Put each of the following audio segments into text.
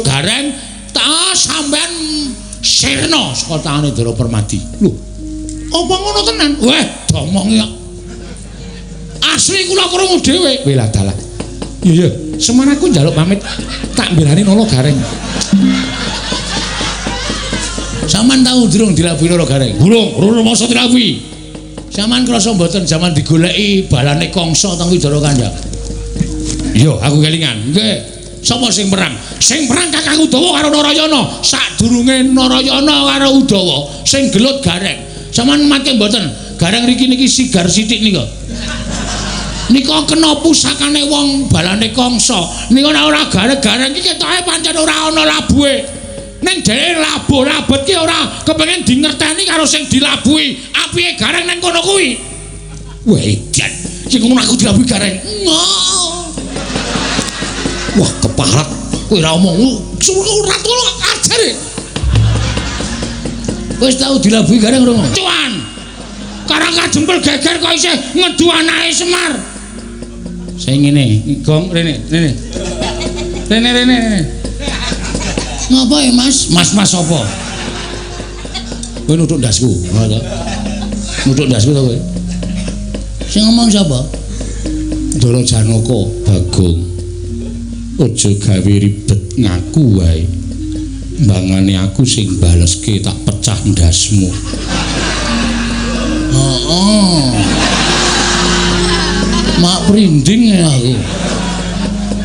Gareng ta sampean sirna saka tangane Ndara Permadi. Lho, apa ngono tenan? Weh, domongi kok. Asli kula krungu dhewe. Weh lah dalah. Iya iya, Semar aku njaluk pamit tak mbelani Nala Gareng. Sampeyan tau durung dilabuhi Nala Gareng? Durung, durung masa dilabuhi. Sampeyan krasa mboten jaman digoleki balane Kangsa teng Widara Kandha? Iya, aku kelingan. Nggih. Sapa sing perang? Sing perang Kakang Udawa karo Narayana. Sadurunge Narayana karo Udawa sing gelut Gareng. Sampeyan mate mboten? Gareng riki niki sigar sithik nika. Nika kena pusakane wong balane Kangsa. Nika nek ora gareng-gareng iki ketoke pancen ora ana labuhe. Ning dheweke labuh labet ki ora kepengin dingerteni karo sing dilabuhi. Apike Gareng nang kono kuwi. Wah, edan. Sing ngono aku dilabuhi Gareng. Wah, keparat. Kowe ora omong ora tolong ajare. Wis tau dilabuhi Gareng ora? Cuan. Karang kajempel geger kok isih ngedu anake Semar. Sing ngene, Gong rene, rene. Rene rene rene. Ngapa ya, Mas? Mas-mas apa? Kowe nuthuk ndasku, ngono to? Nuthuk ndasku to kowe? Sing ngomong sapa? Ndara Janaka, Bagong. Aja gawe ribet ngaku wae. Mbangane aku sing baleske tak pecah ndasmu. Heeh. Mak prinding ya aku.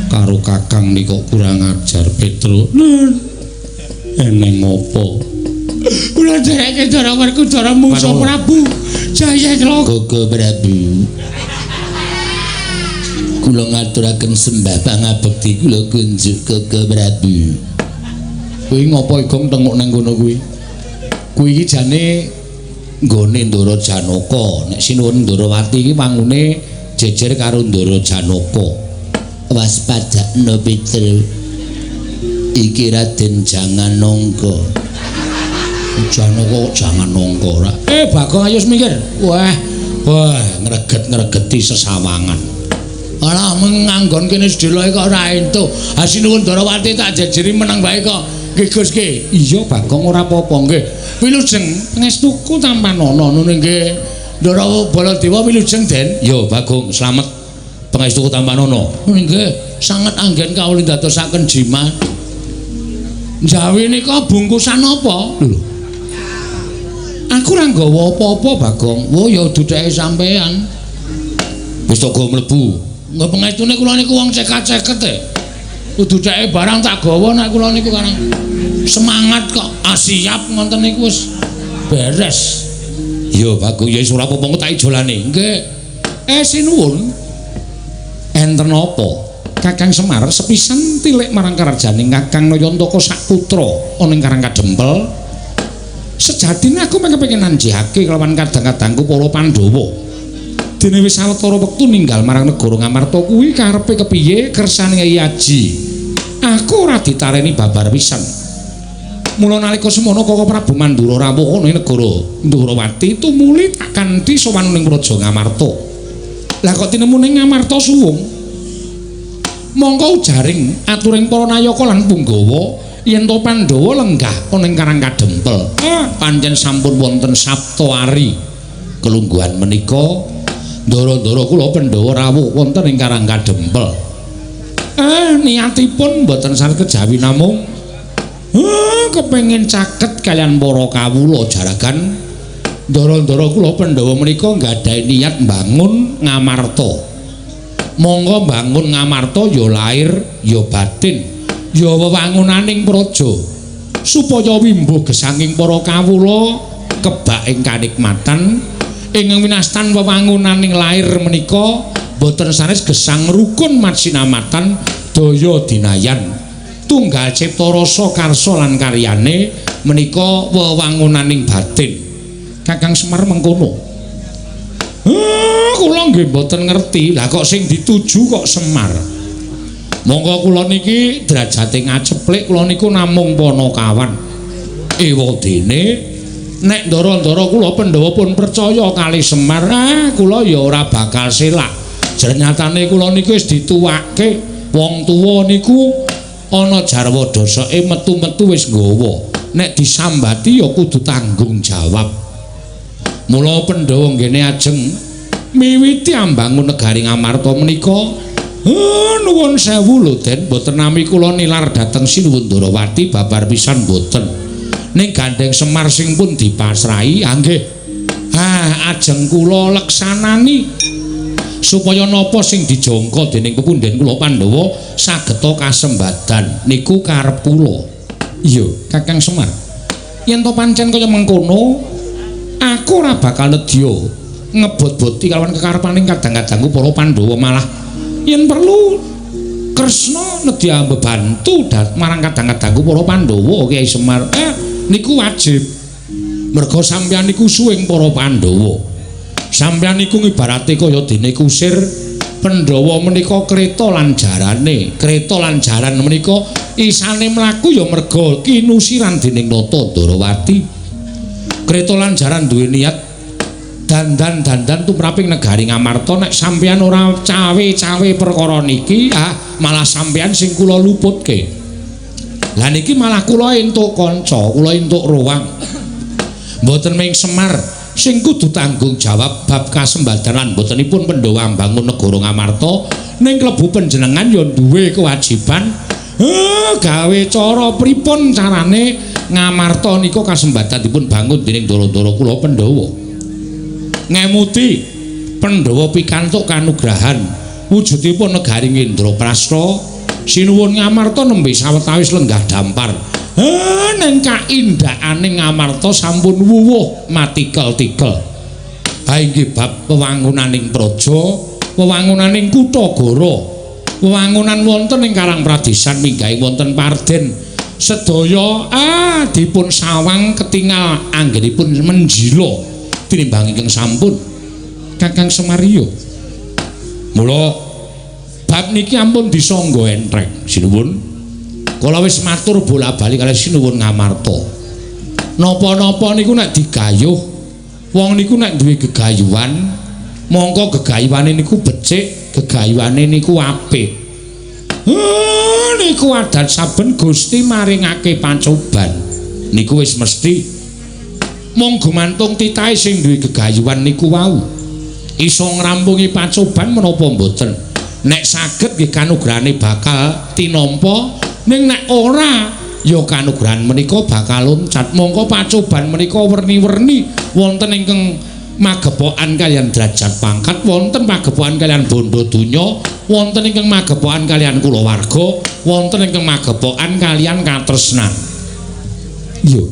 Karo Kakang nika kurang ajar Petro. Eneng apa? Kula ndereke Ndara Werkudara mungsuh Prabu Jayengloka. Koko Prabu. Kula ngaturaken sembah pangabekti kula kunjuk Koko Prabu. Kuwi ngopo Igong tenguk nang kono kuwi? Kuwi iki jane nggone Ndara Janaka. Nek sinuwun Ndarawati iki wangune jejer karo Ndara Janaka. Waspadakno Petro. Iki Raden Jangan Nangka. Janaka jangan nangka ora. Bagong ayo minggir. Wah, wah ngreget-ngregeti sesawangan. Alah menganggon kene sedeloke kok ora entuk. Ha sinuwun Ndarawati tak jejeri meneng wae kok. Nggih Gus nggih. Iya Bagong ora apa-apa nggih. Wilujeng pangestuku tampanana ngono nggih. Ndara Baladewa wilujeng Den. Yo Bagong slamet pangestuku tampanana. Nggih, sanget anggen kawula ndadosaken jimat. Jawi nika bungkusan apa? Lho. Aku ora nggawa apa-apa Bagong. Wo ya dudeke sampean. Wis to go mlebu. Nggih pangestune kula niku wong cekat-ceket e. Kudu ceke barang tak gawa nek kula niku karang semangat kok. Ah siap ngoten niku wis beres. Yo Bagong ya wis ora apa-apa tak ijolane. Nggih. Sinuwun. Enten apa? Kakang Semar sepisan tilik marang karajaning Kakang Nayantaka saputra ana ing Karang Kadempel. Sejatine aku kepengin nanjihake kelawan kadang-kadangku para Pandhawa. Dene wis sawetara wektu ninggal marang negara Ngamarta kuwi karepe kepiye kersane Kyai Aji. Aku ora ditareni babar pisan. Mula nalika semono Koko Prabu Mandura rawuh ana ing negara Ndhurawati tumuli tak kanthi sowan ning Praja Ngamarta. Lah kok tinemu ning Ngamarta suwung. Mongko ujaring aturing para nayaka lan punggawa yen to Pandhawa lenggah ana ing Karang Kadempel. Pancen sampun wonten Saptawari. Kelungguhan menika ndara-ndara kula Pandhawa rawuh wonten ing Karang Kadempel. Niatipun mboten sanes kejawi namung kepengin caket kaliyan para kawula jaragan. Ndara-ndara kula Pandhawa menika nggadahi niat mbangun Ngamarta. Monggo mbangun Ngamarta ya lair ya batin ya wewangunaning praja supaya wimbuh gesanging para kawula kebak ing kanikmatan ing winastan wewangunaning lair menika boten sanes gesang rukun masinamatan daya dinayan tunggal cipta rasa karsa lan karyane menika wewangunaning batin. Kakang Semar mengkono. Kula nggih mboten ngerti. Lah kok sing dituju kok Semar. Monggo kula niki derajate ngaceplik kula niku namung panakawan. Ewadene nek ndara-ndara kula Pandhawa pun percaya kali Semar, kula ya ora bakal selak. Jernyatane kula niku wis dituwake wong tuwa niku Ana jarwa dosake metu-metu wis nggawa. Nek disambati ya kudu tanggung jawab. Mula Pandhawa nggene ajeng miwiti ambangun negari Ngamarta menika. Nuwun sewu lho Den, mboten nami kula nilar dhateng Sinuwun Ndarawati babar pisan mboten. Ning gandeng Semar sing pun dipasrahi, nggih. Ah, ajeng kula leksanani supaya napa sing dijangka dening pepundhen kula Pandhawa sageta kasembadan niku karep kula. Iya, Kakang Semar. Yen to pancen kaya mengkono, aku ora bakal nedya ngebot-boti kalawan kekarepaning kadang-kadangku para Pandhawa, malah yen perlu Kresna nedya mbebantu marang kadang-kadangku para Pandhawa. Kyai Semar, niku wajib. Merga sampeyan niku suwing para Pandhawa. Sampeyan niku ngibarate kaya dene kusir. Pandhawa menika kreta lan jarane. Kreta lan jaran menika isane mlaku ya merga kinusiran dening Nata Ndarawati. Kreta lan jaran duwe niat dandan-dandan tumraping negari Ngamarta. Nek sampeyan ora cawe-cawe perkara niki, malah sampeyan sing kula luputke. Lah niki malah kula entuk kanca, kula entuk ruang. Mboten ming Semar sing kudu tanggung jawab bab kasembadanan mbotenipun Pandhawa mbangun negara Ngamarta, ning klebu panjenengan ya duwe kewajiban gawe cara pripun carane Ngamarta nika kasembadan dipun bangun dening ndara-ndara kula Pandhawa. Ngemuti Pandhawa pikantuk kanugrahan wujudipun negari Indraprasta, sinuwun Ngamarta nembe sawetawis lenggah dampar. Ning kaindakane Ngamarta sampun wuwuh matikel-tikel. Ha inggih bab wewangunaning praja, wewangunaning kutha gara, wewangunan wonten ing Karang Pradesan minggahi wonten Parden, sedaya dipun sawang ketingal anggenipun menjila tinimbang ingkang sampun Kakang Semaryo. Mula bab niki ampun disangga entreng, sinuwun. Kula wis matur bola-bali kalih Sinuwun Ngamarta. Napa-napa niku nek digayuh, wong niku nek duwe gegayuhan, mongko gegayuhane niku becik, gegayuhane niku apik. Niku adat saben Gusti maringake pancoban. Niku wis mesti. Mung gumantung titahe sing duwe gegayuhan niku wau. Iso ngrampungi pacoban menapa mboten? Nek saged nggih kanugrahane bakal tinampa, ning nek ora ya kanugrahan menika bakal loncat. Mongko pacoban menika werni-werni wonten ingkang magepokan kaliyan derajat pangkat, wonten magepokan kaliyan bondo donya, wonten ingkang magepokan kaliyan kulawarga, wonten ingkang magepokan kaliyan katresnan. Iya.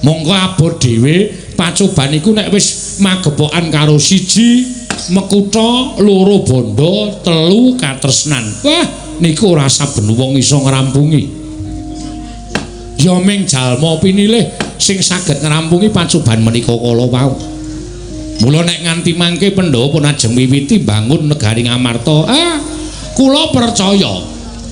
Mongko abot dhewe pacoban iku nek wis magepokan karo siji mekutha, loro bondo, telu katresnan. Wah, niku ora saben wong iso ngrampungi. Ya ming jalma pinilih sing saged ngrampungi pacoban menika kala wau. Mula nek nganti mangke Pandhawa pun ajeng miwiti mbangun negari Ngamarta, kula percaya,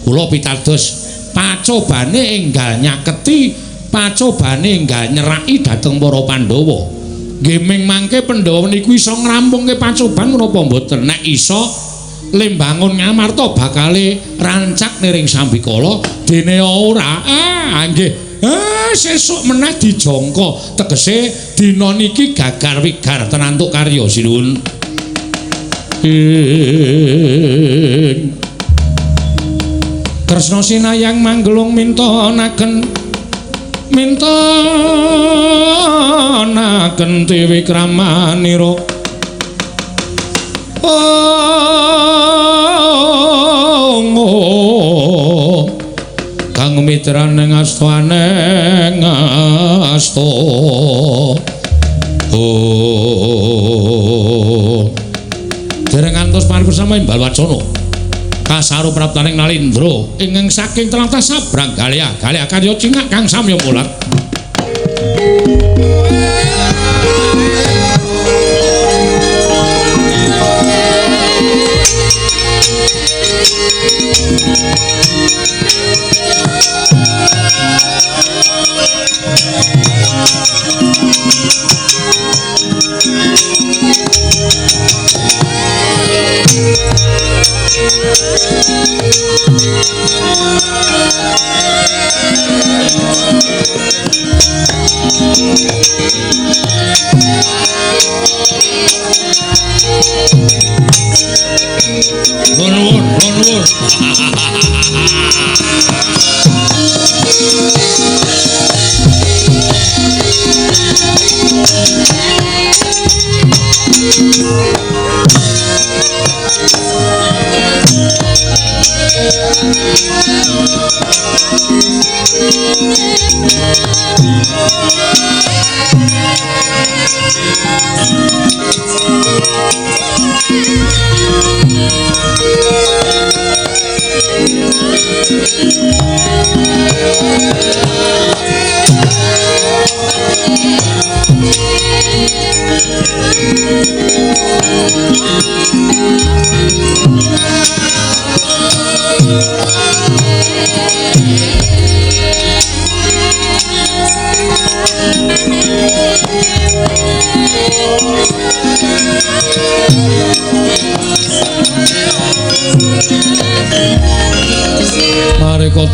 kula pitados pacobane enggal nyaketi, pacobane enggal nyeraki dhateng para Pandhawa. Nggih ming mangke Pandhawa niku iso ngrampungke pacoban menapa mboten? Nek iso lembangun Ngamarta bakale rancak niring sambikala, dene ora. Nggih. Sesuk meneh dijangka, tegese dina niki gagar wigar tenantuk karya sinuwun. Kresna sinayang manggelung mintonaken, mintonaken dewi kramanira. Kang mitrane ngastane ngasta. Dereng ngantos paripersama imbal wacana kasaru praptaning Nalindra ingkang saking tlatah Sabrang Galea, Galea karya cingak kang samya mulat.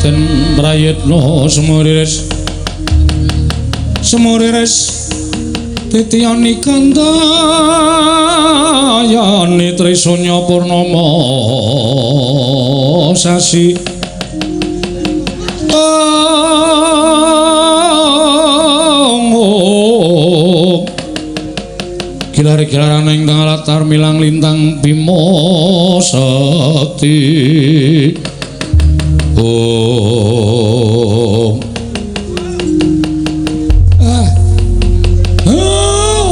Raden Prayitna Semuriris Semuriris titiyani kandayani Trisunya Purnama sasi gilar-gilaran ing latar milang lintang Bima Sakti. Oh.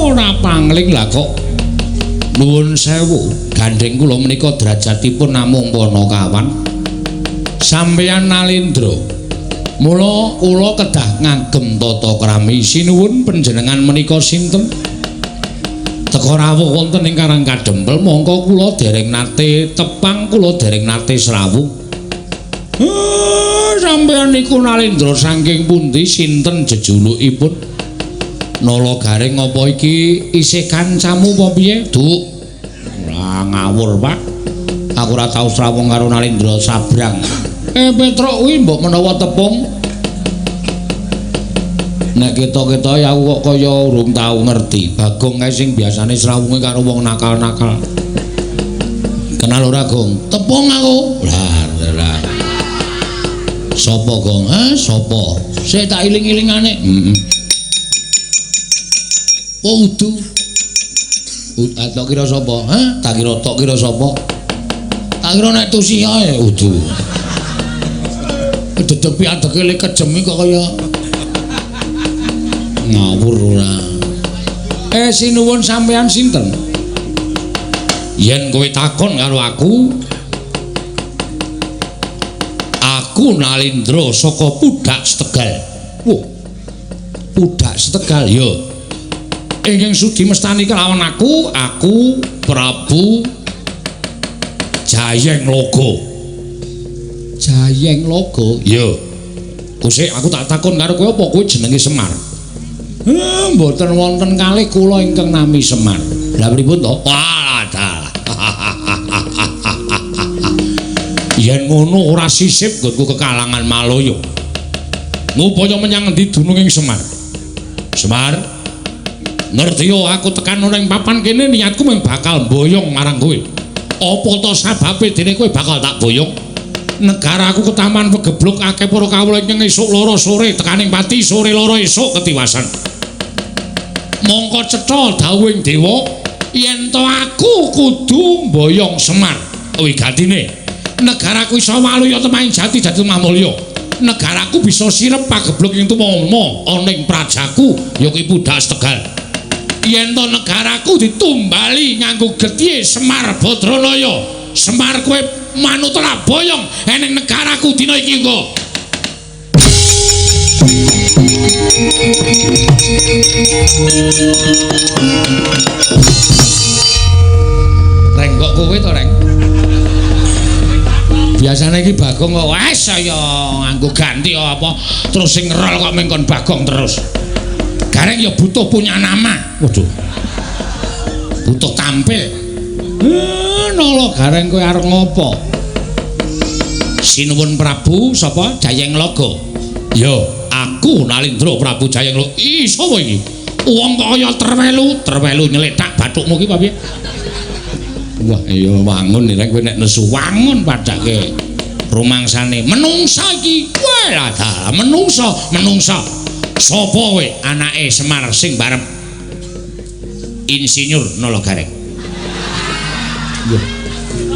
Ora pangling lah kok. Nuwun sewu, gandheng kula menika derajatipun namung panakawan. Sampeyan Nalindra. Mula kula kedah ngagem tata krami. Sinuwun panjenengan menika sinten? Teka rawuh wonten ing Karang Kadempel, mongko kula dereng nate tepang, kula dereng nate srawung. Sampeyan niku Nalindra saking pundi, sinten jejulukipun? Nala Gareng apa iki isih kancamu apa piye? Duk. Ora ngawur, Pak. Aku ora tau srawung karo Nalindra Sabrang. Petruk kuwi mbok menawa tepung. Nek ketok-ketok aku kok kaya urung tau ngerti. Bagong kae sing biasane srawunge karo wong nakal-nakal. Kenal ora, Gong? Tepung aku. Lah, lah. Sapa, Gong? Sapa? Sik tak iling-ilingane. Heeh. Oh, udu. Tak kira sapa? Hah? Tak kira tok kira sapa? Tak kira nek tusi ae udu. Dedepi adeke le kejem kok kaya ngawur ora. Sinuwun sampeyan sinten? Yen kowe takon karo aku, aku Nalindra saka Pudak Setegal. Wah. Pudak Setegal ya. Ingkang sudi mestani kelawan aku, aku Prabu Jayeng Logo. Jayeng Logo? Ya. Kusik aku tak takon karo kowe apa kowe jenenge Semar? Mboten wonten kalih kula ingkang nami Semar. Lah pripun to? Walah dalah. Yen ngono ora sisip nggonku kekalangan Malaya. Ngupaya menyang endi dununging Semar? Semar, ngerti yo aku tekan ning papan kene niatku mung bakal mboyong marang kowe. Apa to sababe dene kowe bakal tak boyong? Negaraku ketaman pegebluk akeh para kawula ingkang esuk loro sore tekaning pati sore loro esuk ketiwasan. Mongko cetha dawuhing dewa yen to aku kudu mboyong Semar. Wigatine negaraku iso waluya temahing jati jati mamulya. Negaraku bisa sirep pagebluk ing tumama ana ing prajaku ya kuwi Pudak Setegal. Yen to negaraku ditumbali nganggo getihe Semar Badranaya, Semar kowe manut ora boyong eneng negaraku dina iki uga. Reng kok kowe to, Reng? Biasane iki Bagong kok wes saya nganggo ganti apa terus sing ngerol kok mengkon Bagong terus. Gareng ya butuh punya nama. Waduh. Butuh tampil. Nala Gareng kowe arep ngopo? Sinuwun Prabu sapa? Jayeng Logo. Ya, aku Nalindra Prabu Jayeng Logo. Ih, sapa iki? Wong kok kaya terwelu, terwelu nyeletak bathukmu ki apa piye? Wah, iya wangun nek kowe nek nesu wangun padake rumangsane menungsa iki. Wah, lah menungsa, menungsa. Sapa kowe anake Semar sing barep insinyur Nala Gareng?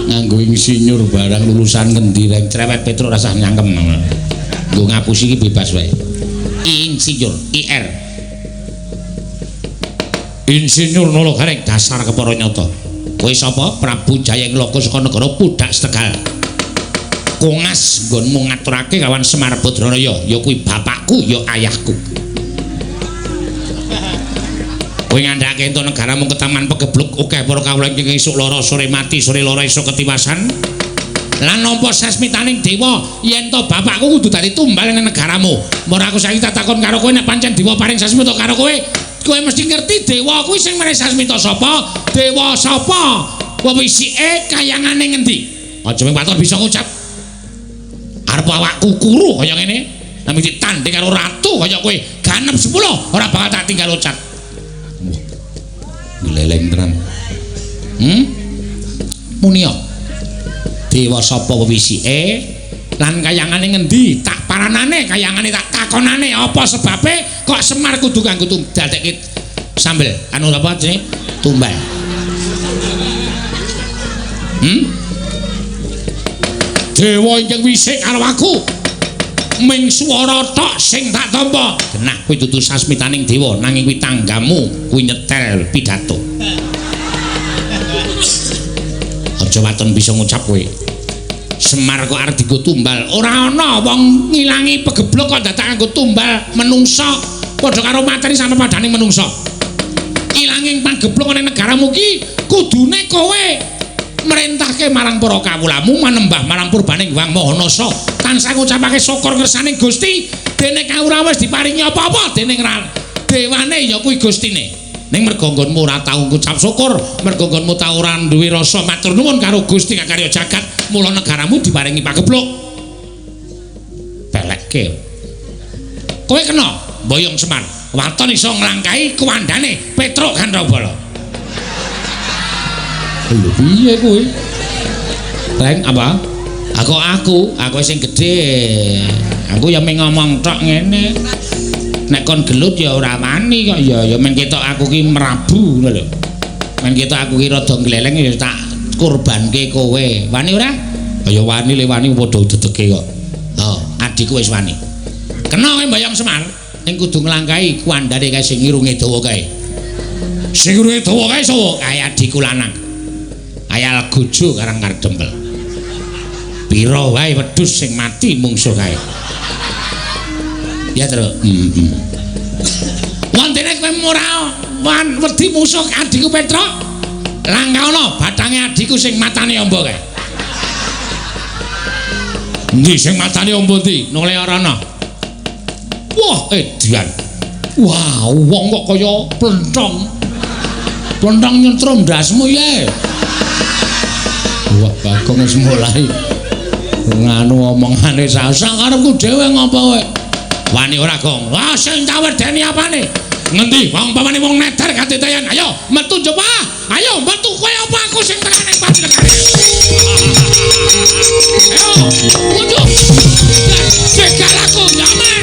Nganggo insinyur barang lulusan ngendi Reng? Cerewet Petruk rasah nyangkem. Nggo ngapusi iki bebas wae. Insinyur IR. Insinyur Nala Gareng dasar kepara nyata. Kowe sapa? Prabu Jayeng Logo saka negara Pudak Setegal. Kongas nggonmu ngaturake kawan Semar Badranaya, ya kuwi bapakku, ya ayahku. Kowe ngandhake entuk negaramu ketaman pegebluk akeh para kawula ingkang esuk lara sore mati, sore lara esuk ketiwasan. Lan nampa sasmitaning dewa yen to bapakku kudu dadi tumbal ning negaramu. Mula aku saiki tak takon karo kowe nek pancen dewa paring sasmita karo kowe, kowe mesti ngerti dewa kuwi sing maring sasmita sapa? Dewa sapa? Wisike kayangane ngendi? Aja mung paton bisa ngucap. Arep awakku kuru kaya ngene, nami ditanding karo ratu kaya kowe, ganep 10 ora bakal tak tinggal loncat. Gleleng tenan. Munia. Dewa sapa wisike lan kayangane ngendi? Tak paranane kayangane tak takonane apa sebabe kok Semar kudu kanggo dadekke sambel anu apa jenenge? Tumbal. Dewa ingkang wisik karo aku ming swara tok sing tak tampa. Genah kuwi dudu sasmitaning dewa nanging kuwi tanggamu kuwi nyetel pidato. Aja waton bisa ngucap kowe. Semar kok arep dienggo tumbal. Ora ana wong ngilangi pegeblok kok dadak nganggo tumbal menungsa padha karo materi sama padaning menungsa. Ilanging pageblok ana negaramu ki kudune kowe merintahke marang para kawulamu manembah marang purbaning Hyang Maha Nasa tansah ngucapake syukur ngersaning Gusti dene kawula wis diparingi apa-apa dening dewane ya kuwi Gustine. Ning merga nggonmu ora tau ngucap syukur, merga nggonmu tau ora duwe rasa matur nuwun karo Gusti kakarya jagat, mula negaramu diparingi pagebluk. Pelekke. Kowe kena mboyong Semar, waton iso nglangkahi kuwandane Petruk Gandrobala. Lho piye kowe? Reng apa? Aku sing gedhe. Aku ya mung ngomong tok ngene. Nek kon gelut ya ora wani kok ya men ketok aku ki merabu ngono lho. Men ketok aku ki rada gleleng ya tak kurbanke kowe. Wani ora? Ya wani le wani padha dedege kok. Oh, adikku wis wani. Kena kowe mbayang Semar, ning kudu nglangkahi kuwandane kae sing irunge dawa kae. Sing irunge dawa kae sapa? Kae adikku lanang. Ayal gojo Karang Kardempel. Pira wae wedhus sing mati mungsuh kae. Ya terus. Wontene kowe ora wedi musuh adikku Petruk? Langkaono bathange adikku sing matane amba kae. Endi sing matane amba ndi? Nole ora ana. Wah, edian. Wah, wong kok kaya plenthong. Plenthong nyentrum ndasmu ye. Wah, Bagong wis mulai nganu omongane sak karepku dhewe ngopo kowe. Wani ora, Gong? Wah, sing tak wedeni apane? Ngendi wong pamane wong neter katitayan. Ayo metu coba. Ayo metu kowe apa aku sing tekane panjenengane. Ayo, kudu. Cegal aku, jaman.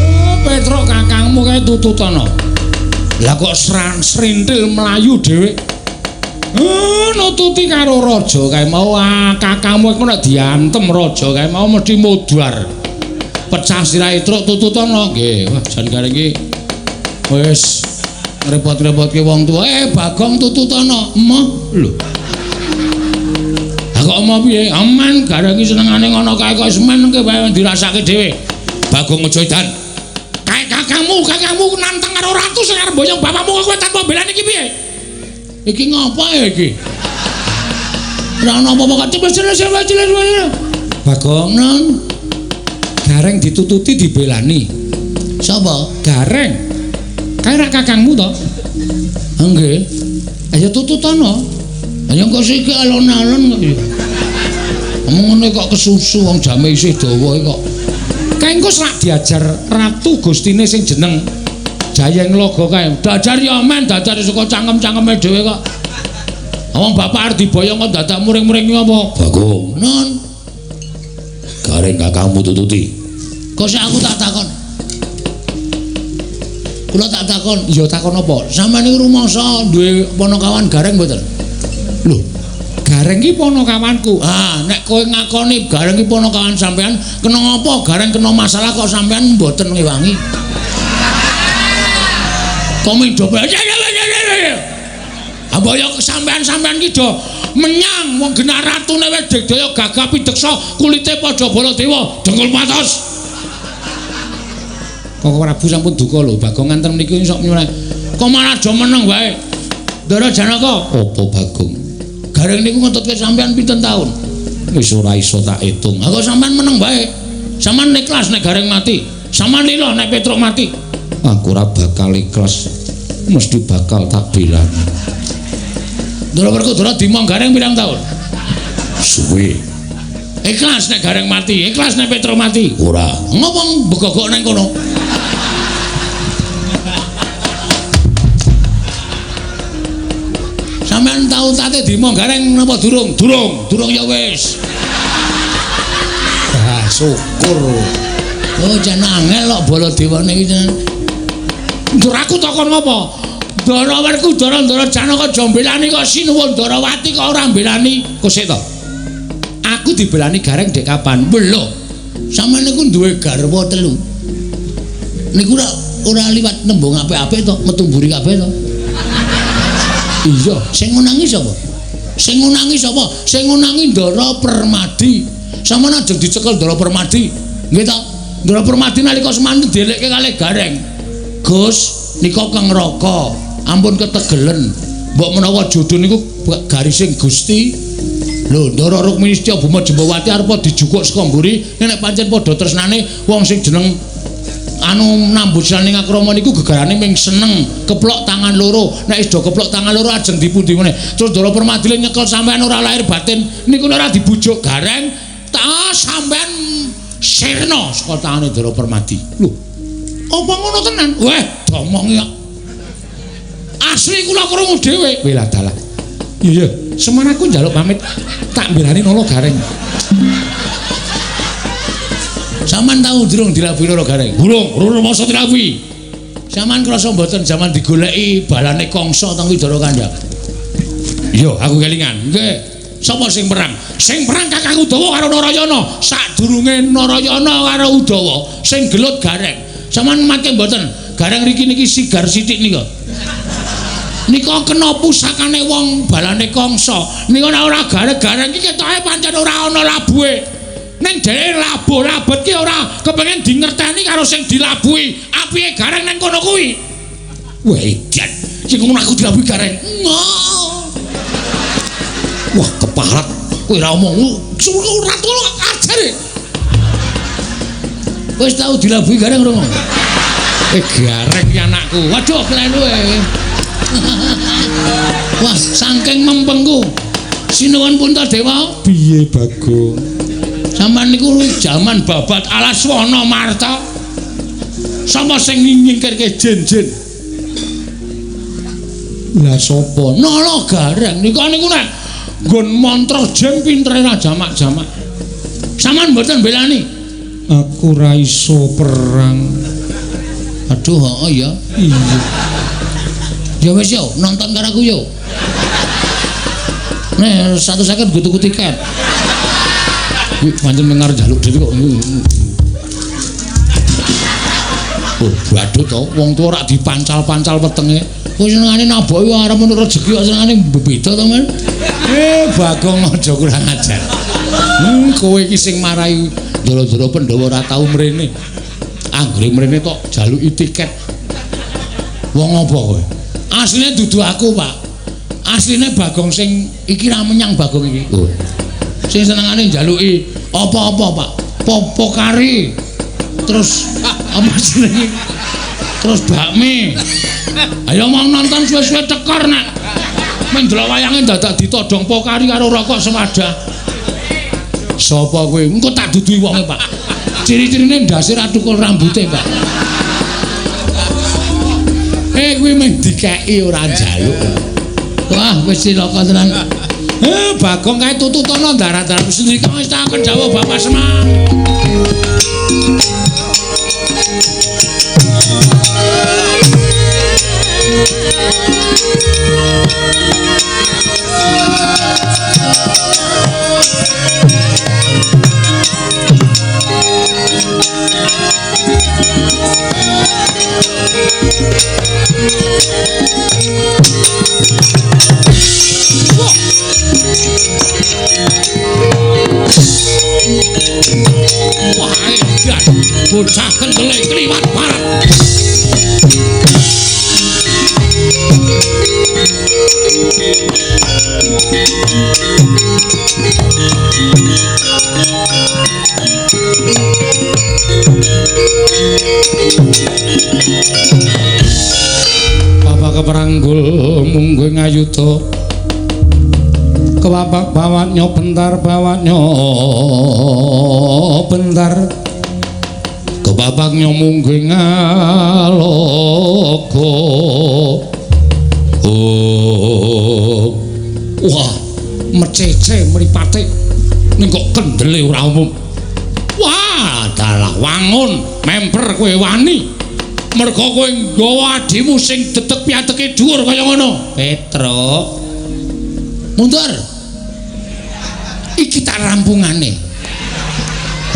Oh, Petruk kakangmu kae tututana. Lah kok srintil mlayu dhewe. Nututi karo raja kae mau kakangmu iku nek diantem raja kae mau mesti mudhar. Pecah sirahe truk tututana. Nggih, wah jan gareng iki wis ngrepot-repotke wong tuwa. Bagong tututana. Emoh lho. Lah kok emoh piye? Aman gareng iki senengane ngono kae kok semen ke wae dirasake dhewe. Bagong aja edan. Kae kakangmu nantang karo ratu sing arep boyong bapakmu kowe tanpa belani iki piye? Iki ngapa ya iki? Ora ana apa-apa kok cepet. Bagong non. Gareng ditututi dibelani. Sapa? Gareng. Kae rak kakangmu to? Nggih. Ayo tututana. Ayo kok siki alon-alon kok ya. Omong ngene kok kesusu wong jame isih dawa kok. Kae engko rak diajar ratu gustine sing jeneng Jayeng Logo kae. Dajar ya men, dajar saka cangkem-cangkeme dhewe kok. Wong bapak arep diboyong kok dadak muring-muring apa? Bagong non. Gareng kakangmu tututi. Kok sik aku tak takon. Kula tak takon, ya takon apa? Sampeyan niku rumangsa duwe panakawan Gareng mboten? Lho, Gareng ki panakawanku. Ah, nek kowe ngakoni Gareng ki panakawan sampean, kena apa Gareng kena masalah kok sampean mboten ngewangi? Komindo. Amboyo sampean-sampean ki do menyang wong genah ratune wis digdaya gagah pideksa kulite padha Baladewa dengkul patos. Koko Prabu sampun duka lho, Bagong nganten mriki sok nyuwun. Kok malah aja meneng wae. Ndara Janaka, apa Bagong? Gareng niku ngetutke sampean pinten taun? Wis ora iso tak hitung. Lah kok sampean meneng wae. Sampean ikhlas nek Gareng mati. Sampean lila nek Petruk mati. Aku ora bakal ikhlas, mesti bakal tak belani. Ndara Werkudara dimong Gareng pirang taun? Suwe. Ikhlas nek Gareng mati, ikhlas nek Petro mati. Ora. Ngomong begogok nang kono. Sampeyan tau tate dimong Gareng napa durung? Durung, durung ya wis. Ah, syukur. Oh, jan angel kok Baladewane iki jan. Ndur aku takon ngopo? Ndara Werkudara, Ndara Janaka aja mbelani kok sinuwun Ndarawati kok ora mbelani. Kok sik to? Aku dibelani Gareng dek kapan? Lho, sampeyan niku duwe garwa telu. Niku ora liwat nembung apik-apik to, metu mburi kabeh to. Iya, sing ngunangi sapa? Sing ngunangi sapa? Sing ngunangi Ndara Permadi. Sampeyan ajeng dicekel Ndara Permadi. Nggih to? Ndara Permadi nalika semanten dielekke kalih Gareng. Gus, nika Kang Raka, ampun ketegelen. Mbok menawa jodho niku garising Gusti. Lho, Ndara Rukmini Setya Bhuma Jembawati arepa dijukuk saka mburi, nek pancen padha tresnane wong sing jeneng anu nambusane akrama niku gegarane ming seneng, keplok tangan loro. Nek wis do keplok tangan loro ajeng dipundi meneh. Terus Ndara Permadi nyekel sampean ora lahir batin, niku ora dibujuk Gareng, ta sampean sirna saka tangane Ndara Permadi. Lho, apa ngono tenan? Weh, domongi kok. Asli kula krungu dhewe. Weh dalah. Iya, iya. Semar aku njaluk pamit tak mbelani Nala Gareng. Sampeyan tau durung dilabui Nala Gareng? Durung, durung masa dilabui. Sampeyan krasa mboten jaman digoleki balane Kangsa teng Widara Kandha? Iya, aku kelingan. Nggih. Sapa sing perang? Sing perang Kakang Udawa karo Narayana. Sadurunge Narayana karo Udawa sing gelut Gareng. Sampeyan mangke mboten? Gareng riki niki sigar sithik nika. Nika kena pusakane wong balane Kangsa. Nika nek ora gareng-gareng iki ketoke pancen ora ana labuhe. Ning dheweke labuh labet ki ora kepengin dingerteni karo sing dilabuhi. Apike Gareng nang kono kuwi. Wah, edan. Sing ngono aku dilabuhi Gareng. Wah, keparat. Kowe ora omong ora tolo ajare. Wis tau dilabuhi Gareng ora? Gareng ki anakku. Waduh, kleru e. Wah, saking mempengku. Sinuwun Puntadewa. Piye, Bagong? Sampeyan niku jaman babat Alaswana Marta. Sapa sing nyingkirke jin-jin? Lah sapa? Nala Gareng. Niku niku nek nggon mantra jin pintere ra jamak-jamak. Sampeyan mboten belani? Aku ra iso perang. Aduh, heeh ya. Iya. Ya wis yo, nonton karo aku yo. Nih, 150 nggo tuku tiket. Kuwi pancen mengar njaluk dhewe kok. Oh, badut to, wong tuwa rak dipancal-pancal wetenge. Kowe senengane naboki arep menurut rezeki kok senengane bebeda to, Men. Bagong aja kurang ajar. Kowe iki sing marai ndara-ndara Pandhawa ora tau mrene. Anggere mrene tok jaluki tiket. Wong apa kowe? Asline dudu aku, Pak. Asline Bagong sing iki ra menyang Bagong iki. Oh. Sing senengane njaluki apa-apa, Pak. Popo kari. Terus apa jenenge? Terus bakmi. Ayo mau nonton suwe-suwe tekor nek. Men delok wayange dadak ditodong pokari karo rokok sewadah. Sapa kowe? Engko tak duduhi wonge, Pak. Ciri-cirine ndase ra tukul rambute, Pak. Kuwi mung dikeki ora njaluk. Wah, wis cilaka tenan. Bagong kae tututono darat-darat sendika wis tak dawuh Bapak Semar. Wah, edan bocah kendele kliwat barat. Keparanggul mungguh ngayuda. Kepapak bawatnya bentar bawatnya bentar. Kepapaknya mungguh ngaloga. Oh. Wah, mecece mripate ning kok kendele ora umum. Wah, dalah wangun memper kowe wani. Mergo kowe nggawa adimu sing dedeg piateke dhuwur kaya ngono. Petruk. Mundur. Iki tak rampungane.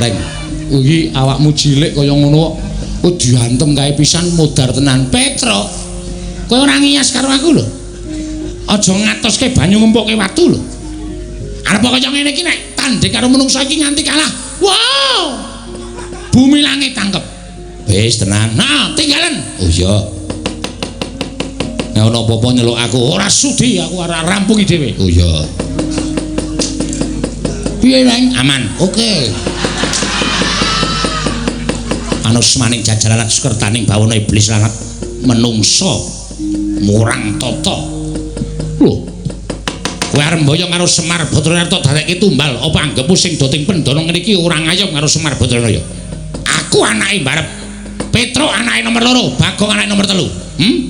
Reng, iki awakmu cilik kaya ngono kok diantem kae pisan modar tenan. Petruk. Kowe ora ngiyas karo aku lho. Aja ngatoske banyu ngempukke watu lho. Arep kaya ngene iki nek tandhing karo menungsa iki nganti kalah. Wow. Bumi langit tangkep. Wis tenang. Nah, tinggalan. Oh iya. Nek ana apa-apa nyeluk aku, ora sudi aku ora rampungi dhewe. Oh iya. Piye, Neng? Aman. Oke. Anusmaning jajaran sukertaning bawana iblis lanat menungsa murang tata. Lho. Kowe arep mboyong karo Semar Badrana dadekke tumbal, apa anggepmu sing doting pendana ngene iki ora ngayom karo Semar Badrana ya? Aku anake mbarep. Petruk anake nomor 2, Bagong anake nomor 3. Hmm?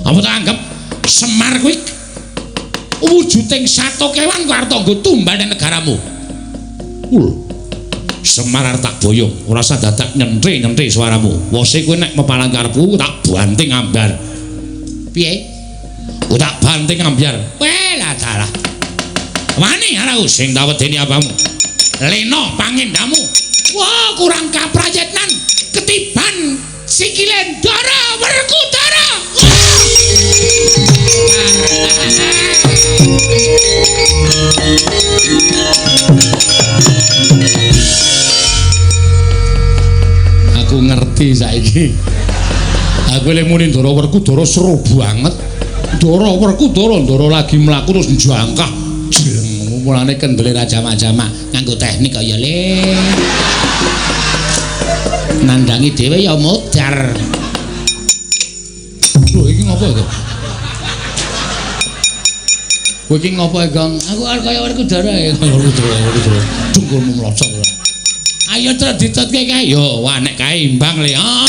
Apa tak anggap Semar kuwi wujuding sato kewan kok arep nggo tumbal ning negaramu? Lho. Semar arep tak boyong, ora usah dadak nyentri-nyentri suaramu. Wose kowe nek mepalang karepku tak banting ambar. Piye? Ku tak banting ambyar. Weh lah dalah. Wani arep sing tak wedeni apamu? Lena pangendamu. Wah, kurang kaprayitnan. Ketiban sikile Ndara Werkudara. Aku ngerti saiki. Aku lek muni Ndara Werkudara seru banget. Ndara Werkudara, Ndara lagi mlaku terus njangkah. Jeng, mulane kendele ra jamak-jamak nganggo teknik kaya le. Nandangi dhewe ya modar. Lho iki ngopo iki? Kowe iki ngopo, Gong? Aku arep kaya Werkudara ya. Werkudara, Werkudara. Dengkulmu mlocot ora. Ayo terus ditutke kae. Yo, wah nek kae imbang le. Ah.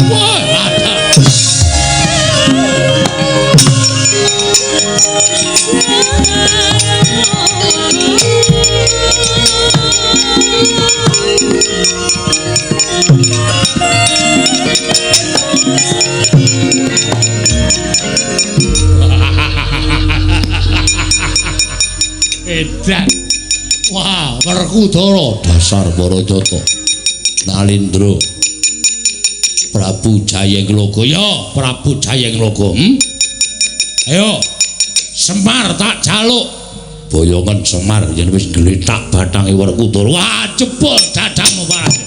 Wah, ada. Edan. Wah, Werkudara dasar Barajata. Nalindra. Prabu Jayengloka. Ya, Prabu Jayengloka. Ayo. Semar tak jaluk. Boyongan Semar yen wis gletak bathange Werkudara. Wah, jebol dadamu parah.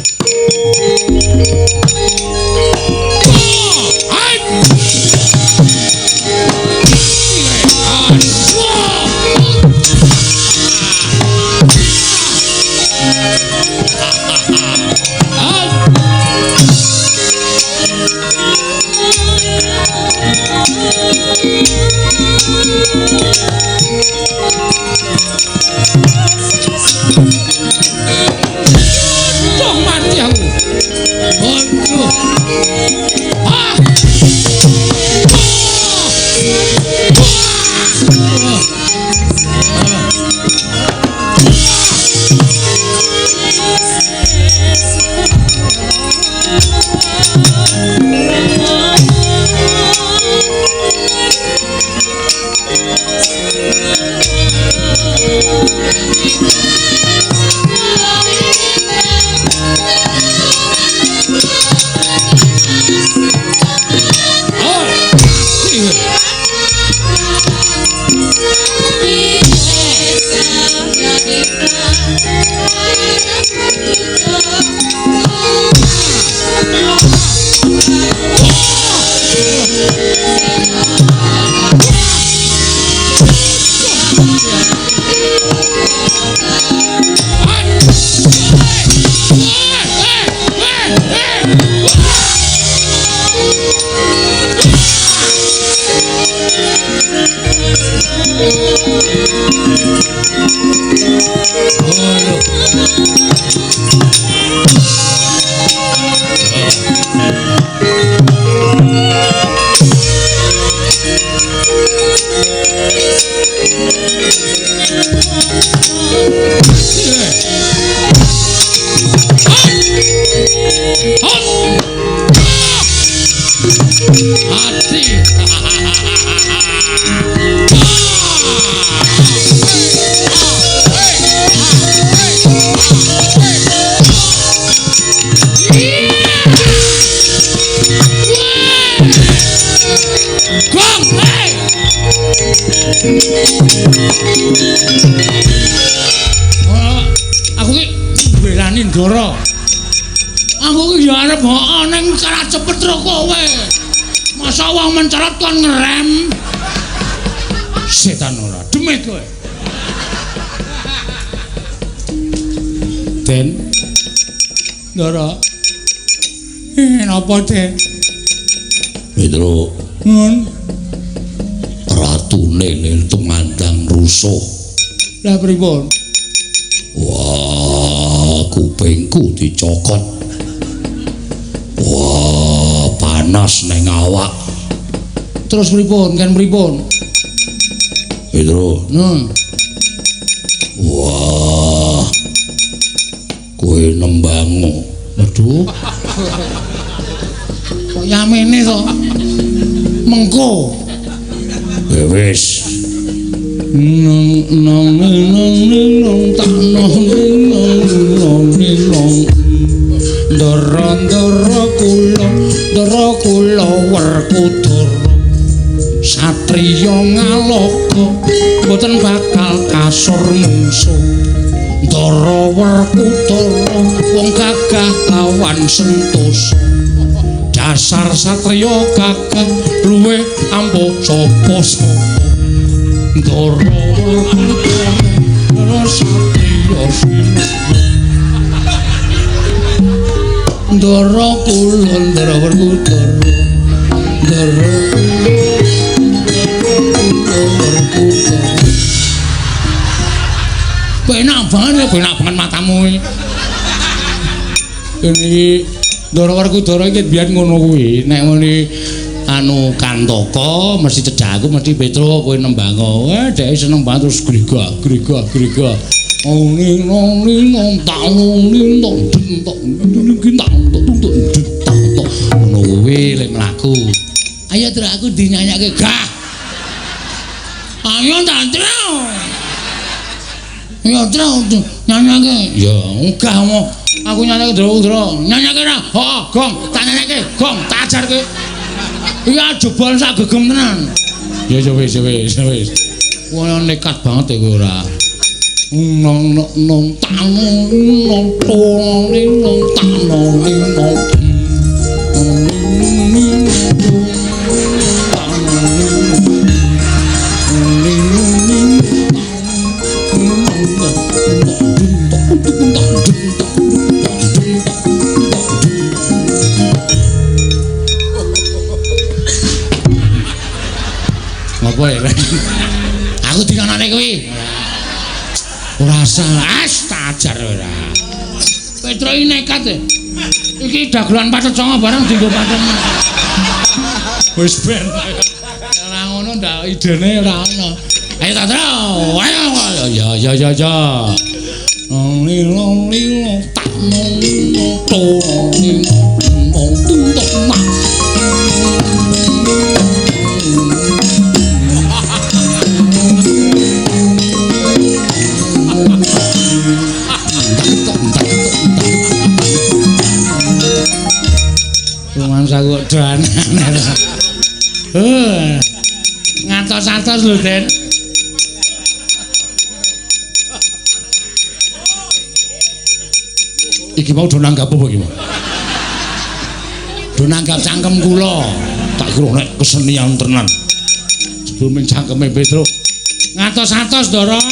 Aduh, mati aku. Aduh. Ah. Aku ki mbelani Ndara. Aku ki ya arep heeh ning kalah cepet ro kowe. Masa wong mencerot kon ngerem. Setan ora, demit kowe. Den. Ndara. Napa, Den? Petro. Nun. Ratune ning tumandang rusuh. Lah pripun? Wah, kupingku dicokot. Wah, panas neng awak. Terus pripun? Kan pripun? Petro. Nun. Wah. Kowe nembango. Aduh. Kok yamene to? Mengko. Wis. Nong nong nong nong tak nong nong nong nong. Ndara ndara kula Werkudara. Satriya ngaloka mboten bakal kasur mungsuh. Ndara Werkudara wong gagah lawan sentosa. Dasar satriya gagah luwih ampuh sapa-sapa. Ndara Werkudara satriya sinuwun. Ndara kula Ndara Werkudara. Ndara kula Werkudara. Penak banget ya, penak banget matamu iki. Ini Ndara Werkudara iki biyen ngono kuwi. Nek muni anu Kantaka mesti cedhak aku mesti Petro kowe nembango. Wah, dhek seneng banget terus grigah grigah grigah. Ning nong ning nong tak nong ning nong tok ning tak tok tok tak tok. Ngono kuwi lek mlaku. Ayo terus aku dinyanyake gah. Ayo tak tro. Ya tro nyanyake. Ya enggah mo. Aku nyanyake ndro-ndro. Nyanyake ra. Heeh, gong, tak nyanyake, gong, tak ajarke. Iya jebol sak gegem tenan. Ya ya wis wis wis. Wah nekat banget ya kowe ora. Nong nong nong tak nong nong nong nong tak nong nong. Apa ya? Aku dikonone kuwi. Ora salah, tak ajar ora. Petro iki nekat e. Iki dagelan pathet sanga bareng dienggo pathet. Wis ben. Ora ngono ndak idene ora ono. Ayo ta, Tro. Ayo. Ya ya ya ya. Nong nong nong tak nong nong nong nong tung mak. Rumangsa kok doanan. Ngantos-antos lho, Den. Iki mau do nanggap apa iki mau? Do nanggap cangkem kula. Tak kira nek kesenian tenan. Sebelum cangkeme Petro Ngatos-atos, Ndara.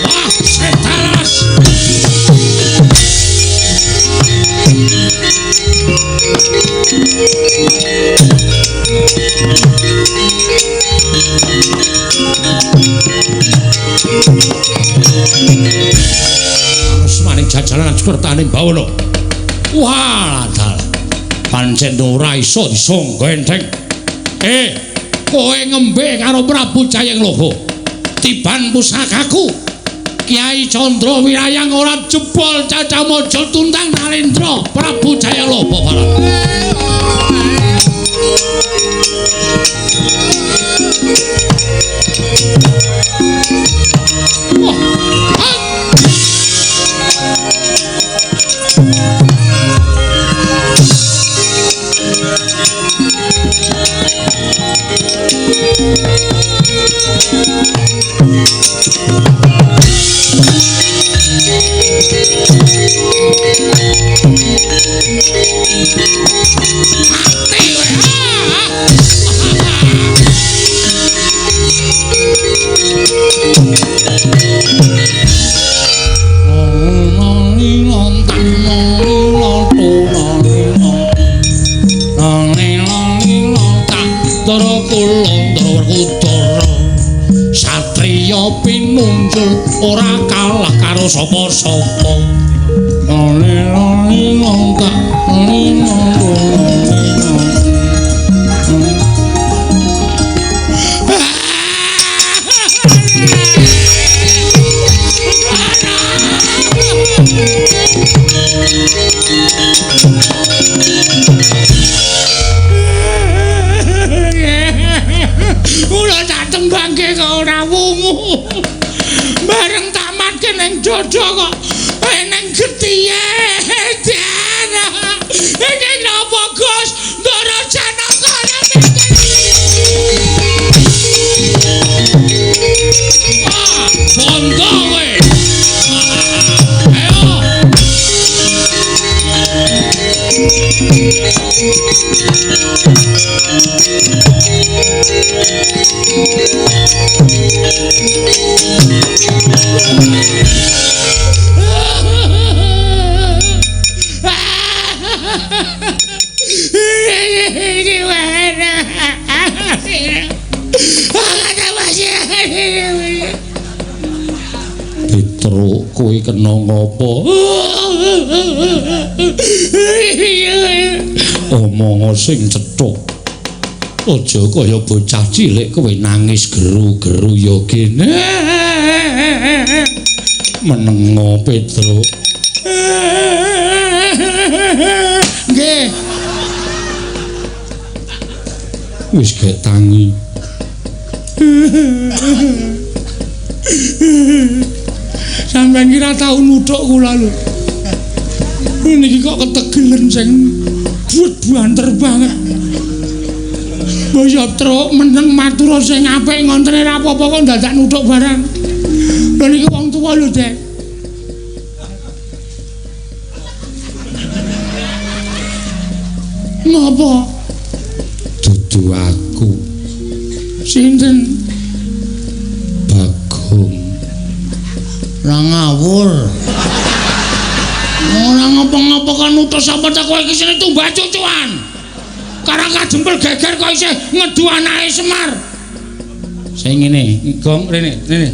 Wah, setaras. Maning jajalan kertaning bawana. Wah, dalah. Pancen ora iso disangga enteng. Kowe ngembe karo Prabu Jayengloho. Tiban pusakaku. Kyai Candra Wirayang ora jebol cacamaja tuntang Narendra Prabu Jayengloho barat. Wah. Satriya pinunjul ora kalah karo sapa-sapa. Kula tak tembangke kok ora wungu. Bareng tamatke ning dada kok eneng getihe. Iki napa Gus? Ndara Janaka ora mikir. Ah, bondo kowe. Ayo. Petruk kowe kena ngopo? Omong sing cethuk. Aja kaya bocah cilik kowe nangis geru-geru ya kene. Menengo Petruk. Nggih. Wis gek tangi. Sampeyan kira tau nuthuk kula lho. Niki kok ketegelen sing buat banter banget. Mbok truk meneng matur sing apik ngontene ra apa-apa kok dadak nuthuk barang. Lho niki wong tuwa lho, Dek. Ngopo? Dudu aku. Sinten? Bagong. Ora ngawur. Ora ngapa-ngapa kan nuthuk sapa ta kowe iki sine tumbak cucuan. Karang kajempel geger kok isih ngedu anake Semar. Sing ngene, Gong rene, rene.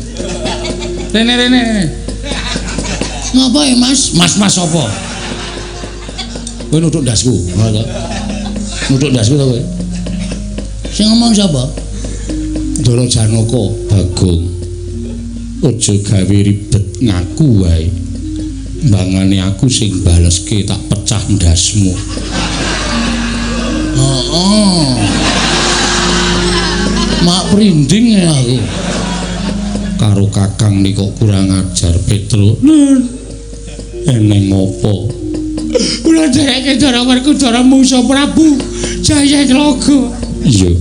Rene rene rene. Ngapa ya, Mas? Mas-mas sapa? Kowe nuthuk ndasku, ngono to. Nuthuk ndasku to kowe? Sing ngomong sapa? Ndara Janaka, Bagong. Aja gawe ribet ngaku wae. Mbangane aku sing baleske tak pecah ndasmu. Heeh. Mak prinding ya aku. Karo Kakang nika kurang ajar Petro. Eneng apa? Kula ndereke Ndara Werkudara mungsuh Prabu Jayatlaga. Iya.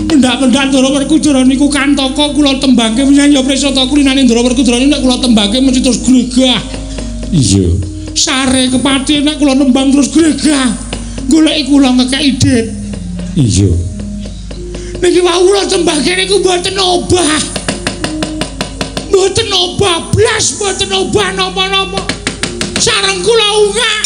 Pendak-pendak Ndara Werkudara niku kantaka kula tembangke menyang ya Presata kulinane Ndara Werkudara nek kula tembangke mesti terus gregah. Iya. Sare kepati nek kula nembang terus gregah. Goleki kula ngekeki dit. Iya. Niki wau kula tembangke niku mboten obah. Mboten obah blas, mboten obah napa-napa. Sareng kula ungak.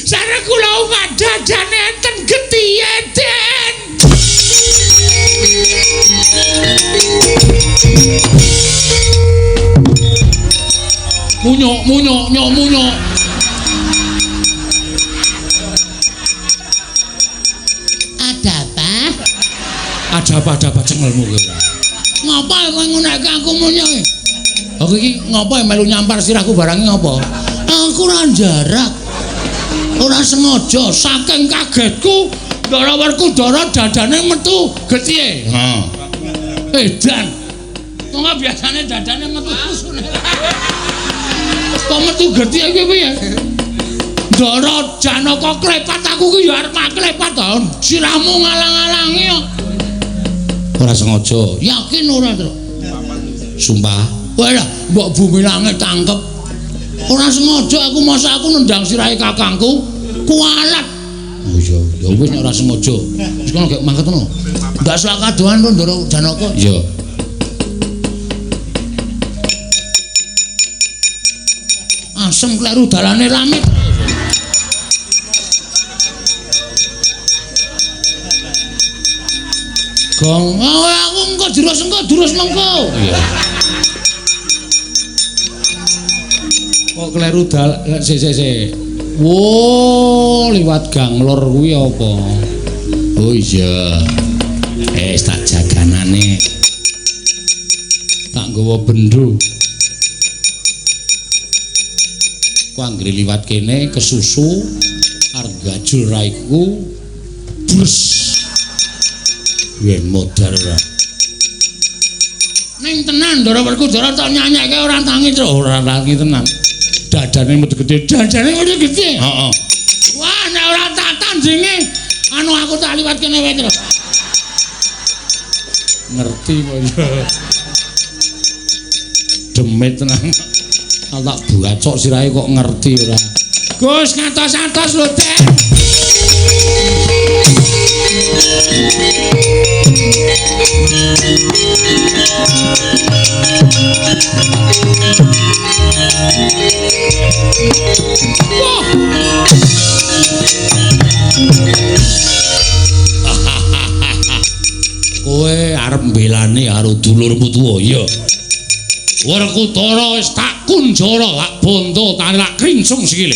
Sareng kula ungak dadane enten getihe, Den. Munyuk, munyuk, nyok munyuk. Ada apa? Ada apa, ada apa cengelmu kowe ora? Ngapa kowe ngonekke aku munyuk? Aku iki ngapa melu nyampar sirahku barang ngapa? Aku ora njarak. Ora sengaja saking kagetku Ndara Werkudara dadane metu getihe. Heeh. Edan. Wong biasane dadane metu susune. Kok metu getihe iki piye? Ndara Janaka klepat aku ki ya arep klepat ta. Sirahmu ngalang-alangi kok. Ora sengaja. Yakin ora, Tru? Sumpah. Wah, mbok bumi langit tangkep. Ora sengaja aku masa aku nendang sirahe kakangku kualat. Oh iya, ya wis nek ora sengaja. Wis kono gek mangkat ngono. Ndak selak kadohan to Ndara Janaka. Iya. Asem kleru dalane lamit. Gong, oh, aku engko durus engko durus mengko. Iya. Kok kleru dal sik sik sik. Wo, liwat gang lor kuwi apa? Oh iya. Tak jaganane. Tak nggawa bendho. Ku anggere liwat kene kesusu arep gajul raiku. Brus. Yen modar ora. Ning tenan Ndara Werkudara tak nyanyekke ora tangi, Tru. Ora tangi tenan. Dadane metu gedhe, dadane metu gedhe. Heeh. Wah, nek ora tak tandinge, anu aku tak liwat kene wae, Tru. Ngerti kok ya. Demit tenan. Tak bacok sirahe kok ngerti ora. Gus ngatos-atos lho, Den. Kowe arep mbelani karo dulurmu tuwa, iya. Werkudara wis tak kunjara, tak bondo, tak krincung sikile.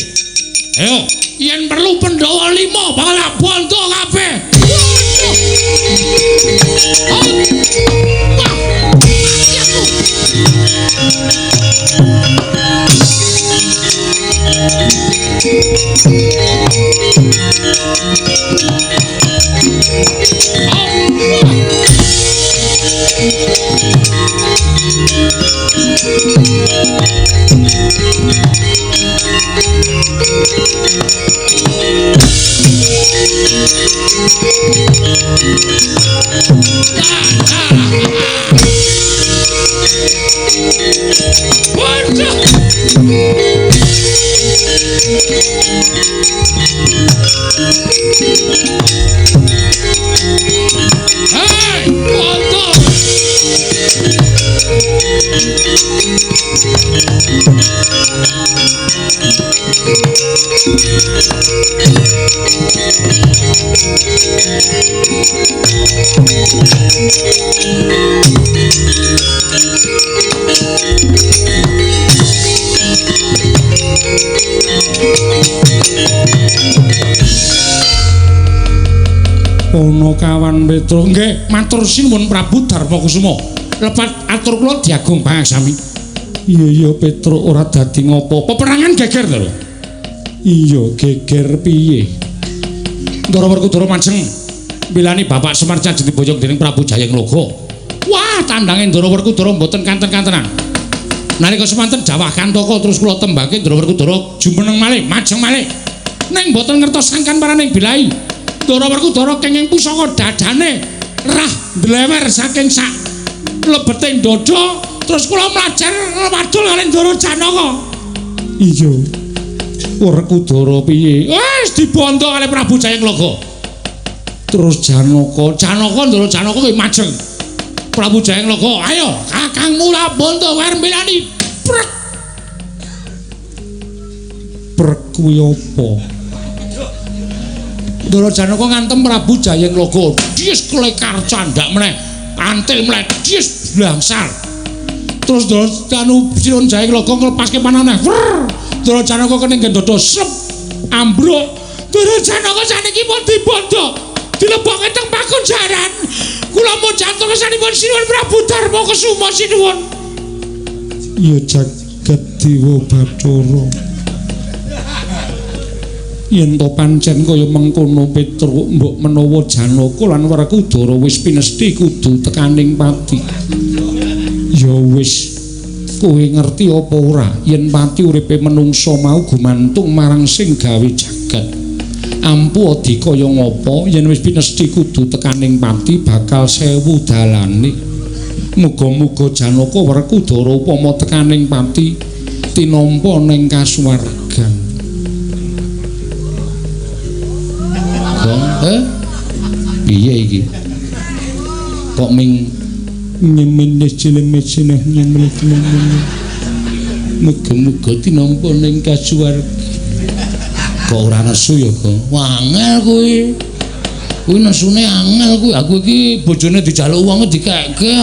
Ayo, yen perlu Pandhawa 5 bakal tak bondo kabeh. Hei, bondo. Ponokawan Petro, nggih matur sinuwun Prabu Darmakusuma. Lepat atur kula diagung pangaksami. Iya iya Petro ora dadi ngopo. Peperangan geger to lho. Iya geger piye? Ndara Werkudara majeng Bilani Bapak Semar Cajeng diboyong dening Prabu Jayengloga. Wah, tandange Ndara Werkudara mboten kanten-kantenan. Nalika semanten jawah Kantaka terus kula tembake Ndara Werkudara jumeneng malih, majeng malih. Ning mboten ngertos sangkan paraning bilai. Ndara Werkudara kenging pusaka dadane rah ndlewer saking sak lebeting dada terus kula mlajar wadul kalih Ndara Janaka. Iya. Werkudara piye? Wis dibondo kalih Prabu Jayengloga. Terus Janaka, Janaka Ndara Janaka kuwi majeng. Prabu Jayengloga, ayo kakangmu lah bondo arep mbelani. Prek. Prek kuwi apa? Ndara Janaka ngantem Prabu Jayengloga. Dies klekar candhak meneh, antil meneh, dies blangsar. Terus Ndara anu Sinuwun Jayengloga nglepaske panah. Ndara Janaka kening dada sep ambruk. Ndara Janaka saniki pun dibondo, dilebokke teng pakunjaran. Kula mung jantung kesanipun Sinuwun Prabu Darma Kesuma sinuwun. Ya jagat dewa Bathara. Yen to pancen kaya mengkono Petruk, mbok menawa Janaka lan Werkudara wis pinesti kudu tekaning pati. Ya wis, kowe ngerti apa ora yen pati uripe menungsa mau gumantung marang sing gawe jagat. Ampuh adi kaya ngapa yen wis pinesti kudu tekaning pati bakal sewu dalane. Muga-muga Janaka Werkudara upama tekaning pati tinampa ning kasuwargan. Gong, piye iki? Kok ming nyemenes cilemes nyemenes. Muga-muga tinampa ning kasuwargan. Kok ora nesu ya, Gong? Wah, angel kuwi. Kuwi nesune angel kuwi. Aku iki bojone dijaluk wong dikekke.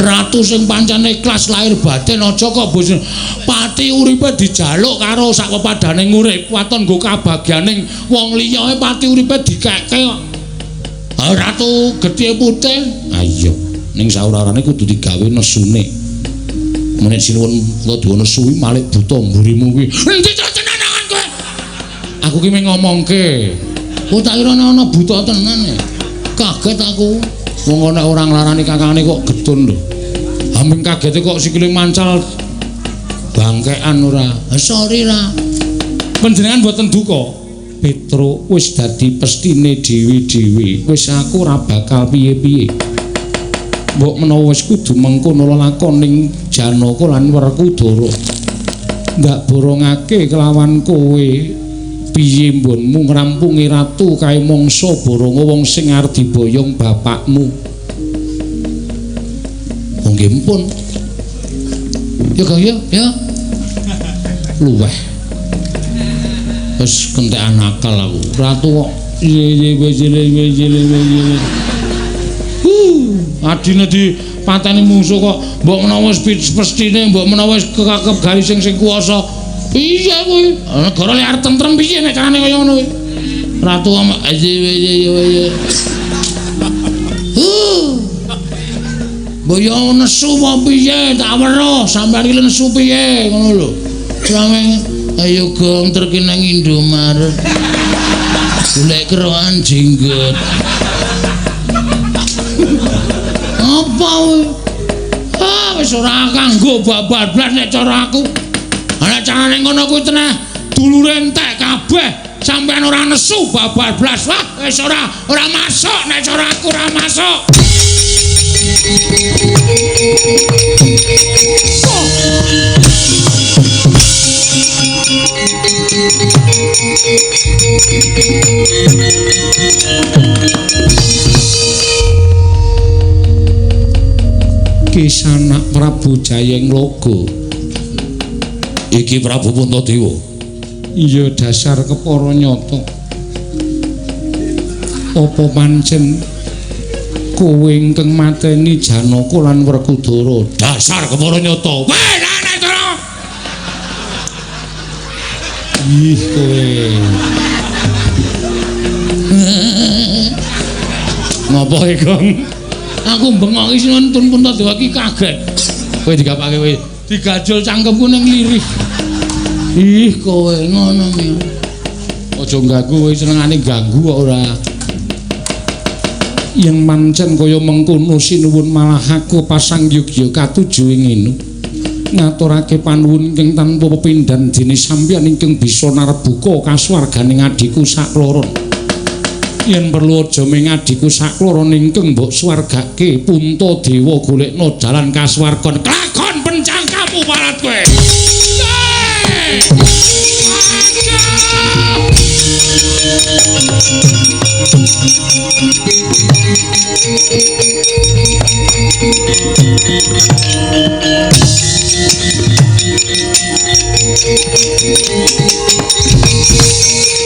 Ratu sing pancen ikhlas lahir batin aja kok bojone pati uripe dijaluk karo sak pepadane urip waton nggo kabagyaning wong liya pati uripe dikekke kok. Ha ratu getih putih. Ha iya, ning saurarane kudu digawe nesune. Menek sinuwun Puntadewa nesu kuwi malik buta mburimu kuwi. Endi tenan kowe? Aku ki mung ngomongke. Oh tak kira ana buta tenan e. Kaget aku. Wong nek ora nglarani kakangane kok getun lho. Haming kagete kok sikile mancal bangkean ora. Sorry ra. Panjenengan mboten duka. Petruk wis dadi pestine dhewe-dhewe. Wis aku ora bakal piye-piye. Mbok menawa wis kudu mengkono lelakoning Janaka lan Werkudara. Ndak borongake kelawan kowe. Piye mbonmu ngrampungi ratu kae mangsa boronga wong sing arep diboyong bapakmu. Oh nggih mpun. Ya Kang ya, ya. Luweh. Wis kentekan akal aku. Ratu kok ye ye ye ye ye. Adine dipateni mungsuh kok mbok menawa wis pestine, mbok menawa wis kekakep garis sing kuwasa. Piye kuwi? Negara lek arep tentrem piye nek carane kaya ngono kuwi? Ratu ye. Mbok yo nesu apa piye? Tak weruh sampean iki nesu piye ngono lho. Sampe ayo gong terki nang Indomaret. Golek kerokan jenggot. Apa kuwi? Ah wis ora kanggo babar blas nek cara aku. Ana carane ngono kuwi teneh dulure entek kabeh. Sampeyan ora nesu babar blas. Wah wis ora masuk nek cara aku ora masuk. Kisanak Prabu Jayengloga. Iki Prabu Puntadewa. Iya dasar kepara nyata. Apa pancen kowe ingkang mateni Janaka lan Werkudara? Dasar kepara nyata. Weh, ana cara. Ih kowe. Ngopo iki, Gong? Aku bengok iki Sinuwun Puntadewa iki kaget. Kowe digapake kowe. Digajul cangkemku ning lirih. Ih kowe ngono mi. Aja ganggu kowe senengane ganggu kok ora. Yen mancen kaya mengkono sinuwun malah aku pasang yogya katuju ing ngene. Ngaturake panuwun ingkang tanpa pepindhan dene sampeyan ingkang bisa narbuka kasuwarganing adhiku sakloron. Yen perlu aja ming adhiku sakloron ingkang mbok swargake, Puntadewa golekna dalan kasuwargan. Klakon pencangkamu parat kowe.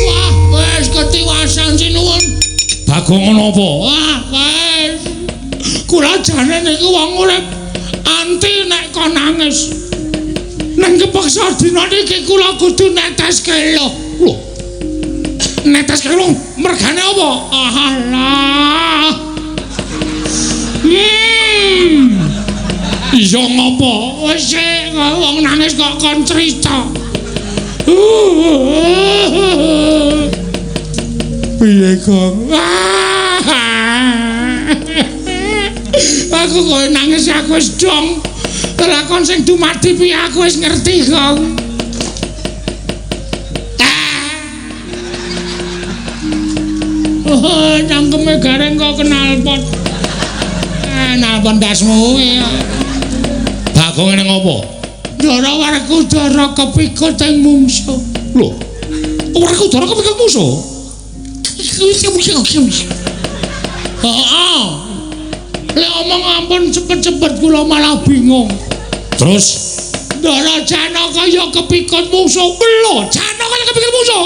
Wah, wis ketiwasan sinuwun. Bagong ana apa? Wah, wis. Kula jane niku wong urip anti nek kon nangis. Nang kepeksa dina niki kula kudu netes kelo. Lho. Netes kelo mergane apa? Alah. Iya ngopo? Wis wong nangis kok kon crita. Piye, Gong? Aku kowe nangis aku wis dong. Lakon sing dumadi piye aku wis ngerti, Gong. Oh, cangkeme gareng kok knalpot. Knalpot ndasmu kuwi. Bagong ngene ngopo? Ndara Werkudara kepikut ing mungsuh. Lho. Werkudara kepikut mungsuh? Heeh. Lek omong ampun cepet-cepet kula malah bingung. Terus Ndara Janaka ya kepikut mungsuh. Lho, Janaka ya kepikut mungsuh.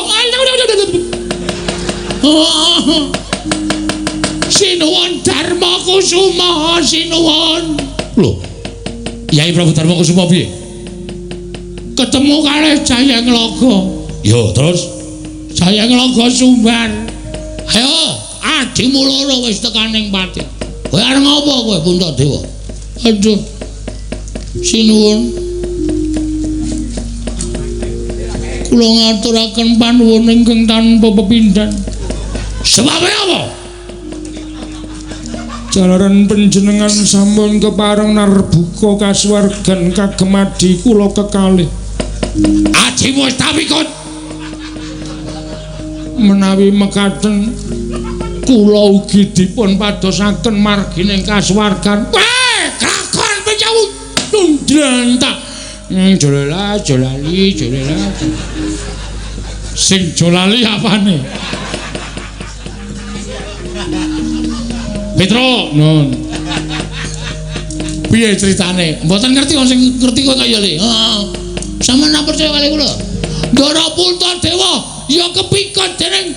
Sinuwun Darma Kusuma, sinuwun. Lho. Yai Prabu Darma Kusuma piye? Ketemu kalih Jayenglaga. Yo, terus Jayenglaga sumbar. Ayo, adimu loro wis tekan ning pati. Kowe arep ngopo kowe Puntadewa? Aduh. Sinuwun. Kula ngaturaken panuwun ingkang tanpa pepindhan. Sebabe apa? Jalaran panjenengan sampun kepareng narbuka kasuwargan kagem adhi kula kekalih. Adhimu wis tapikut. Menawi mekaten kula ugi dipun padosaken margi ing kasuwargan. Weh, klakon pencawu ndrantak. Jolela jolali jolela. Sing jolali apane? Petro, nun. Piye ceritane? Mboten ngerti wong sing ngerti kok kaya le. Heeh. Sampeyan ora percaya kali kula. Ndara Puntadewa ya kepikut dening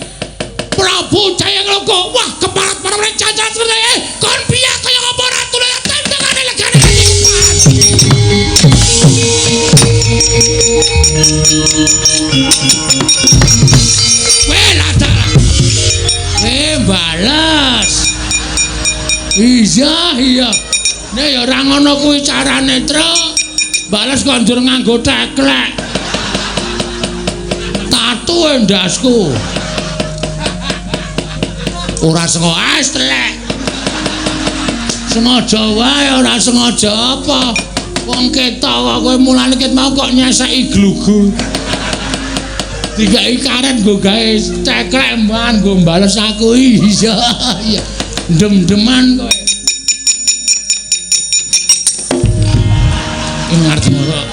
Prabu Jayenglaga. Wah, keparat para cacat seperti kon piye kaya ngapa ratu tentangane legane keparat. Weh, lada. Weh, bales. Iya, iya. Nek ya ora ngono kuwi carane, Tru. Bales kok njur nganggo teklek. Tatu endasku. Ora sengaja telek. Sengaja wae ora sengaja apa. Wong ketok kok kowe mulane ket mau kok nyeseki glugu. Digawe karet nggo gawe teklek mban nggo bales aku. Iya, iya. Dem-deman kowe. Ing ngarep kok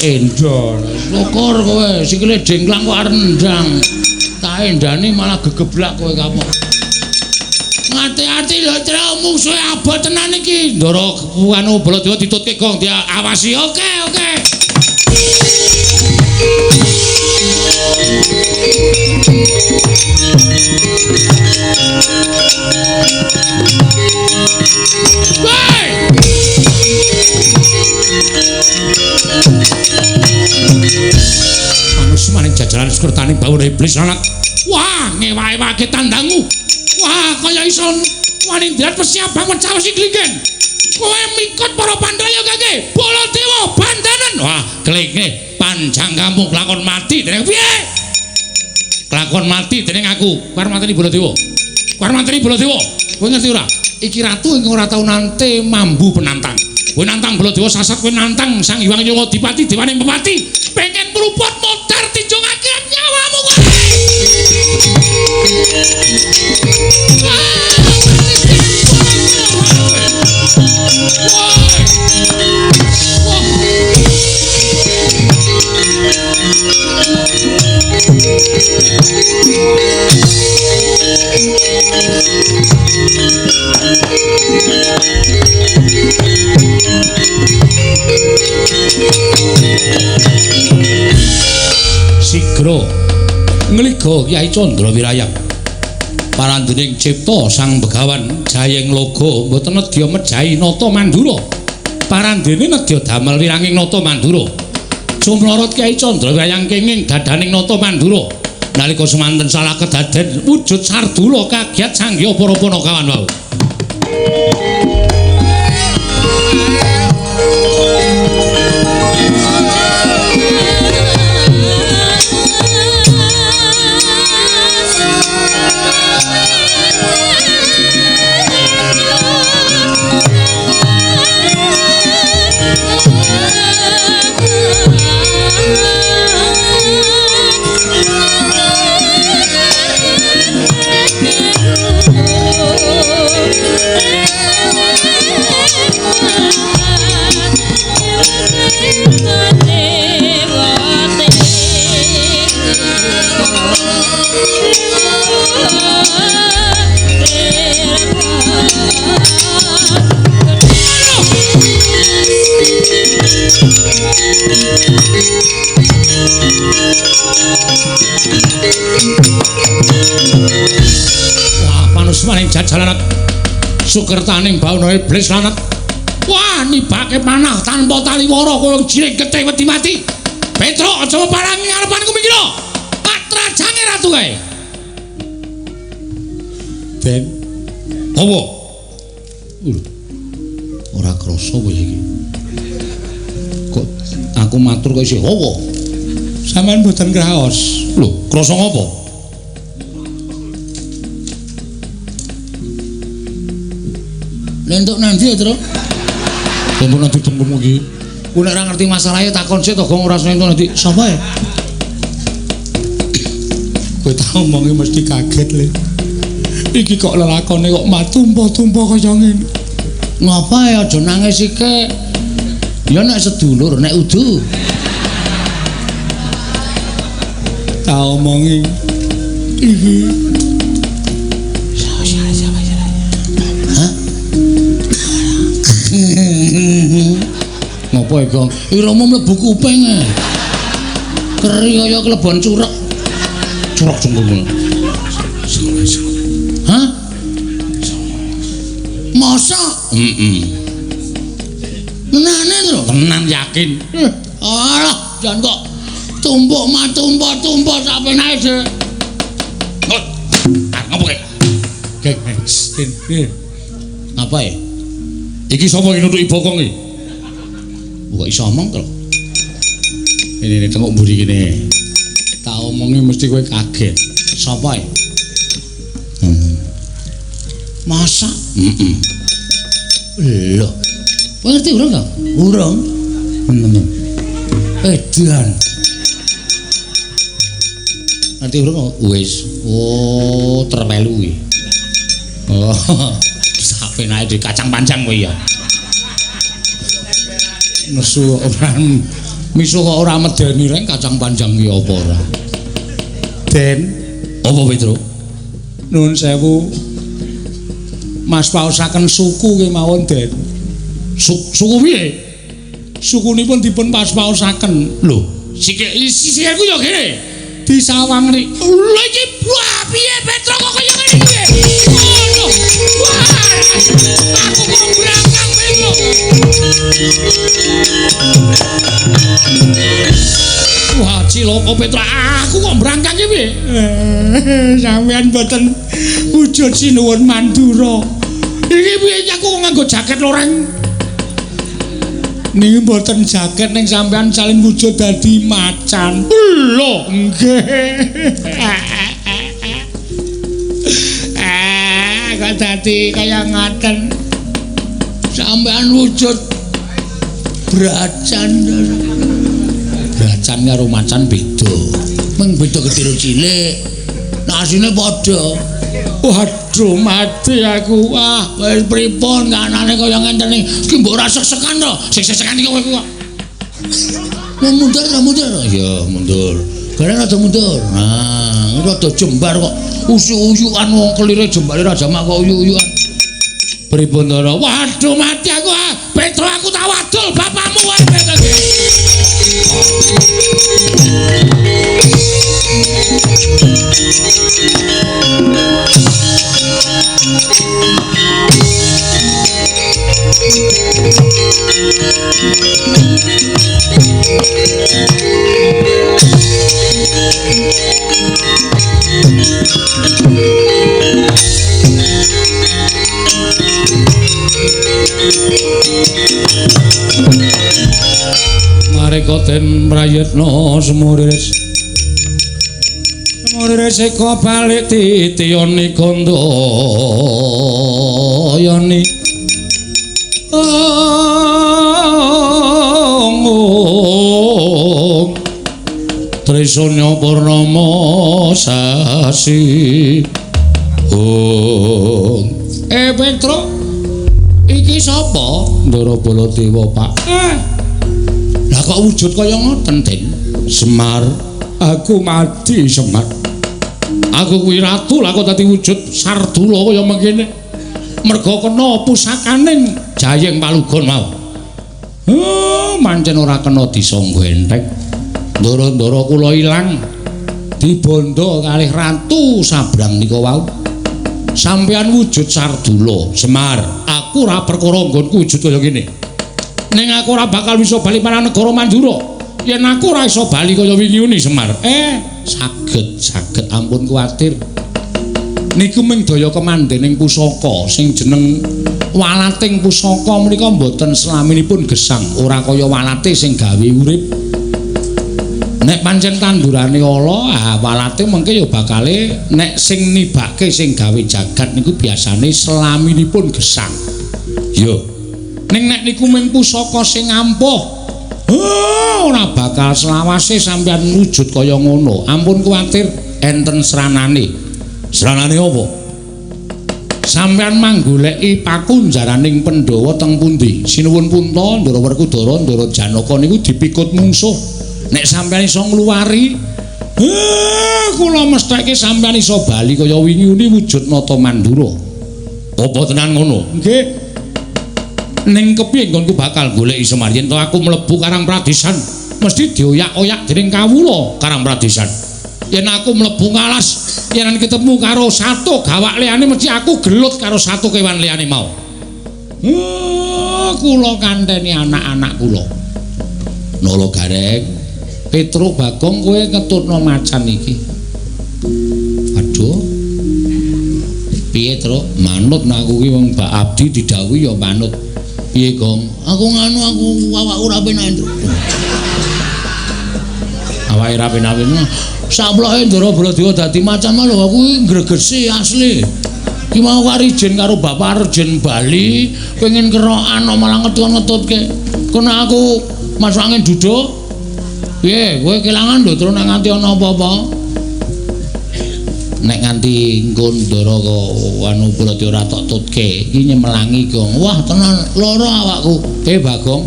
endol. Syukur kowe sikile dengklang kok arep nendang. Tak endane malah gegeblak kowe kapok. Ati-ati lho Tru, mungsuhe abot tenan iki. Ndara anu Baladewa ditutke gong diawasi. Oke, oke. Woi! Manus maning jajaran sekertane bawon iblis anak. Wah, ngewa-ewake tandangmu. Wah, kaya iso wani ndrat persiapan mecah wesi glinggen. Kowe mikut para Pandhawa kake. Baladewa bandanen. Wah, klinge panjang kampung lakon mati dening piye? Lakon mati dening aku. Kowe arep mateni Baladewa. Kowe arep mateni Baladewa. Kowe ngerti ora? Iki ratu ingkang ora tau nante mambu penantang. Kowe nantang Baladewa sasat, kowe nantang Sang Hyang Adipati Dewane Pepati. Pengen mruput modar tinjung akhirat nyawamu kowe. Sigra ngliga Kyai Candra Wirayang. Parandening cipta Sang Begawan Jayeng Loga mboten nedya mejahi Nata Mandura. Parandene nedya damel wiranging Nata Mandura. Sumrorot Kyai Candra Wirayang kenging dadaning Nata Mandura. Nalika semanten salah kedaden wujud sardula kagiat sangya para panakawan wau. Wah, panusmaning jajalanet sukertaning bawana iblis lanet. Wah, nibake panah tanpa taliwara kaya jiring getih wedi mati. Petruk aja meparangi ngarepanku mikira. Patrajange ratu kae. Den. Apa? Ora krasa kowe iki. Kok aku matur kok isih hawa. Sampeyan mboten kraos. Lho, krasa ngopo? Lentuk nanti ya, Truk? Lentuk nanti dengkemu iki. Ku nek ora ngerti masalahe takon sik to, Gong, ora seneng nanti. Sapa ya? Kowe tak omongi mesti kaget le. Iki kok lelakone kok matumpa-tumpa kaya ngene. Ngapa ya aja nangis iki? Ya nek sedulur, nek udu. Tak omongi iki. Hah? Ngopo ya, Gong? Iramu mlebu kuping. Keri kaya klebon curek. Curek jenggomu. Hah? Masa? Heeh. Tenane lho, tenan yakin. Alah, jan kok tumpuk matumpa-tumpa sak penake, Dik. Kok ngopo kek? Gek, piye? Apa ya? Iki sapa iki nutuki bokong iki? Kok iso omong to? Ini tengok mburi kene. Tak omongi mesti kowe kaget. Sapa ya? Masa? Heeh. Lho. Kowe ngerti urung to? Urung. Heeh. Edan. Ngerti urung? Wis. Oh, termelu iki. Oh. Sapenake di kacang panjang kowe ya. Nesu ora miso kok ora medeni reng kacang panjang ki apa ora? Den, apa Petro? Nuwun sewu. Mas paosaken suku kemawon, Den. Suku piye? Sukunipun dipun pas-paosaken. Lho, sikil sikilku ya kene. Disawang rik. Lho iki wah piye Petro kok kaya ngene iki? Ngono. Wah, aku kok brangkang Petro. Wah, cilaka Petro, aku kok brangkang iki piye? Sampeyan mboten wujud sinuwun Mandura. Iki piye iki aku kok nganggo jaket loreng? Niki mboten jaket ning sampeyan salin wujud dadi macan. Lho, nggih. Kok dadi kaya ngaten. Sampean wujud bracan. Bracan karo macan beda. Mung beda gedhe cilik. Nah asline padha. Waduh mati aku. Wah, wis pripun kanane kaya ngenten iki mbok ora sek-sekan to. Sek-sekan iki kowe kok. Mundur ta mundur. Ya mundur. Gareng rada mundur. Nah, rada jembar kok. Usuk-usukan wong kelire jembare raja mak kok uyuk-uyukan. Pripun Ndara? Waduh mati aku. Ah. Petro aku tak wadul bapakmu wae Petro. Mareka den prayitna semuriris. Semuriris eka balik titiyani gandayani. Ong Trisanya purnama sasi. Ong. Petro, iki sapa? Ndara Baladewa, Pak. Lah kok wujud kaya ngoten, Den? Semar, aku mati Semar. Aku kuwi ratu, lah kok dadi wujud sardula kaya mengkene. Merga kena pusakaning Jayeng Palugon mau. Mancen ora kena disangga entek. Ndara-ndara kula ilang dibondo kalih ratu sabrang nika wau. Sampeyan wujud sardula, Semar. Aku ora perkara nggonku wujud kaya ngene. Ning aku ora bakal bisa bali marang negara Mandura. Yen aku ora iso bali kaya wingi uni Semar. Saged, saged ampun kuwatir. Niku mung daya kemandening pusaka sing jeneng walating pusaka menika mboten selaminipun gesang, ora kaya walate sing gawe urip. Nek pancen tandurane ala, walate mengke ya bakale nek sing nibake sing gawe jagat niku biasane selaminipun gesang. Yo. Ning nek niku mung pusaka sing ampuh, ora bakal selawase sampeyan wujud kaya ngono. Ampun kuwatir, enten sranane. Sranane apa? Sampeyan manggoleki pakunjaraning Pandhawa teng pundi? Sinuwun Punta, Ndara Werkudara, Ndara Janaka niku dipikut mungsuh. Nek sampeyan iso ngluwari, kula mestheke sampeyan iso bali kaya wingi uni wujud nata Mandura. Apa tenan ngono? Nggih. Ning kepiye nggonku bakal goleki Semar yen to aku mlebu Karang Pradesan, mesti dioyak-oyak dening kawula Karang Pradesan. Yen aku mlebu ngalas, yen ketemu karo satu gawak liyane mesti aku gelut karo satu kewan liyane mau. Kula kanteni anak-anak kula. Nala Gareng, Petro Bagong kowe ngetutno macan iki. Aduh. Piye, Tru? Manut nek aku ki wong Mbak Abdi didhawuhi ya manut. Piye, Gong? Aku nganu aku awakku ora penak, Tru. Awake ora penak. Saploke Ndara Baladewa dadi macan lho aku iki ngregesi asli. Ki mau karo izin karo Bapak Arjen Bali, pengen kerokan malah ngetut-ngetutke. Kono aku masuk angin duduk. Piye, kowe kelangan lho Tru nek nganti ana apa-apa. Nek nganti nggon Ndara anu Baladewa ora tok tutke, iki nyemelangi Gong. Wah, tenan lara awakku. Bagong,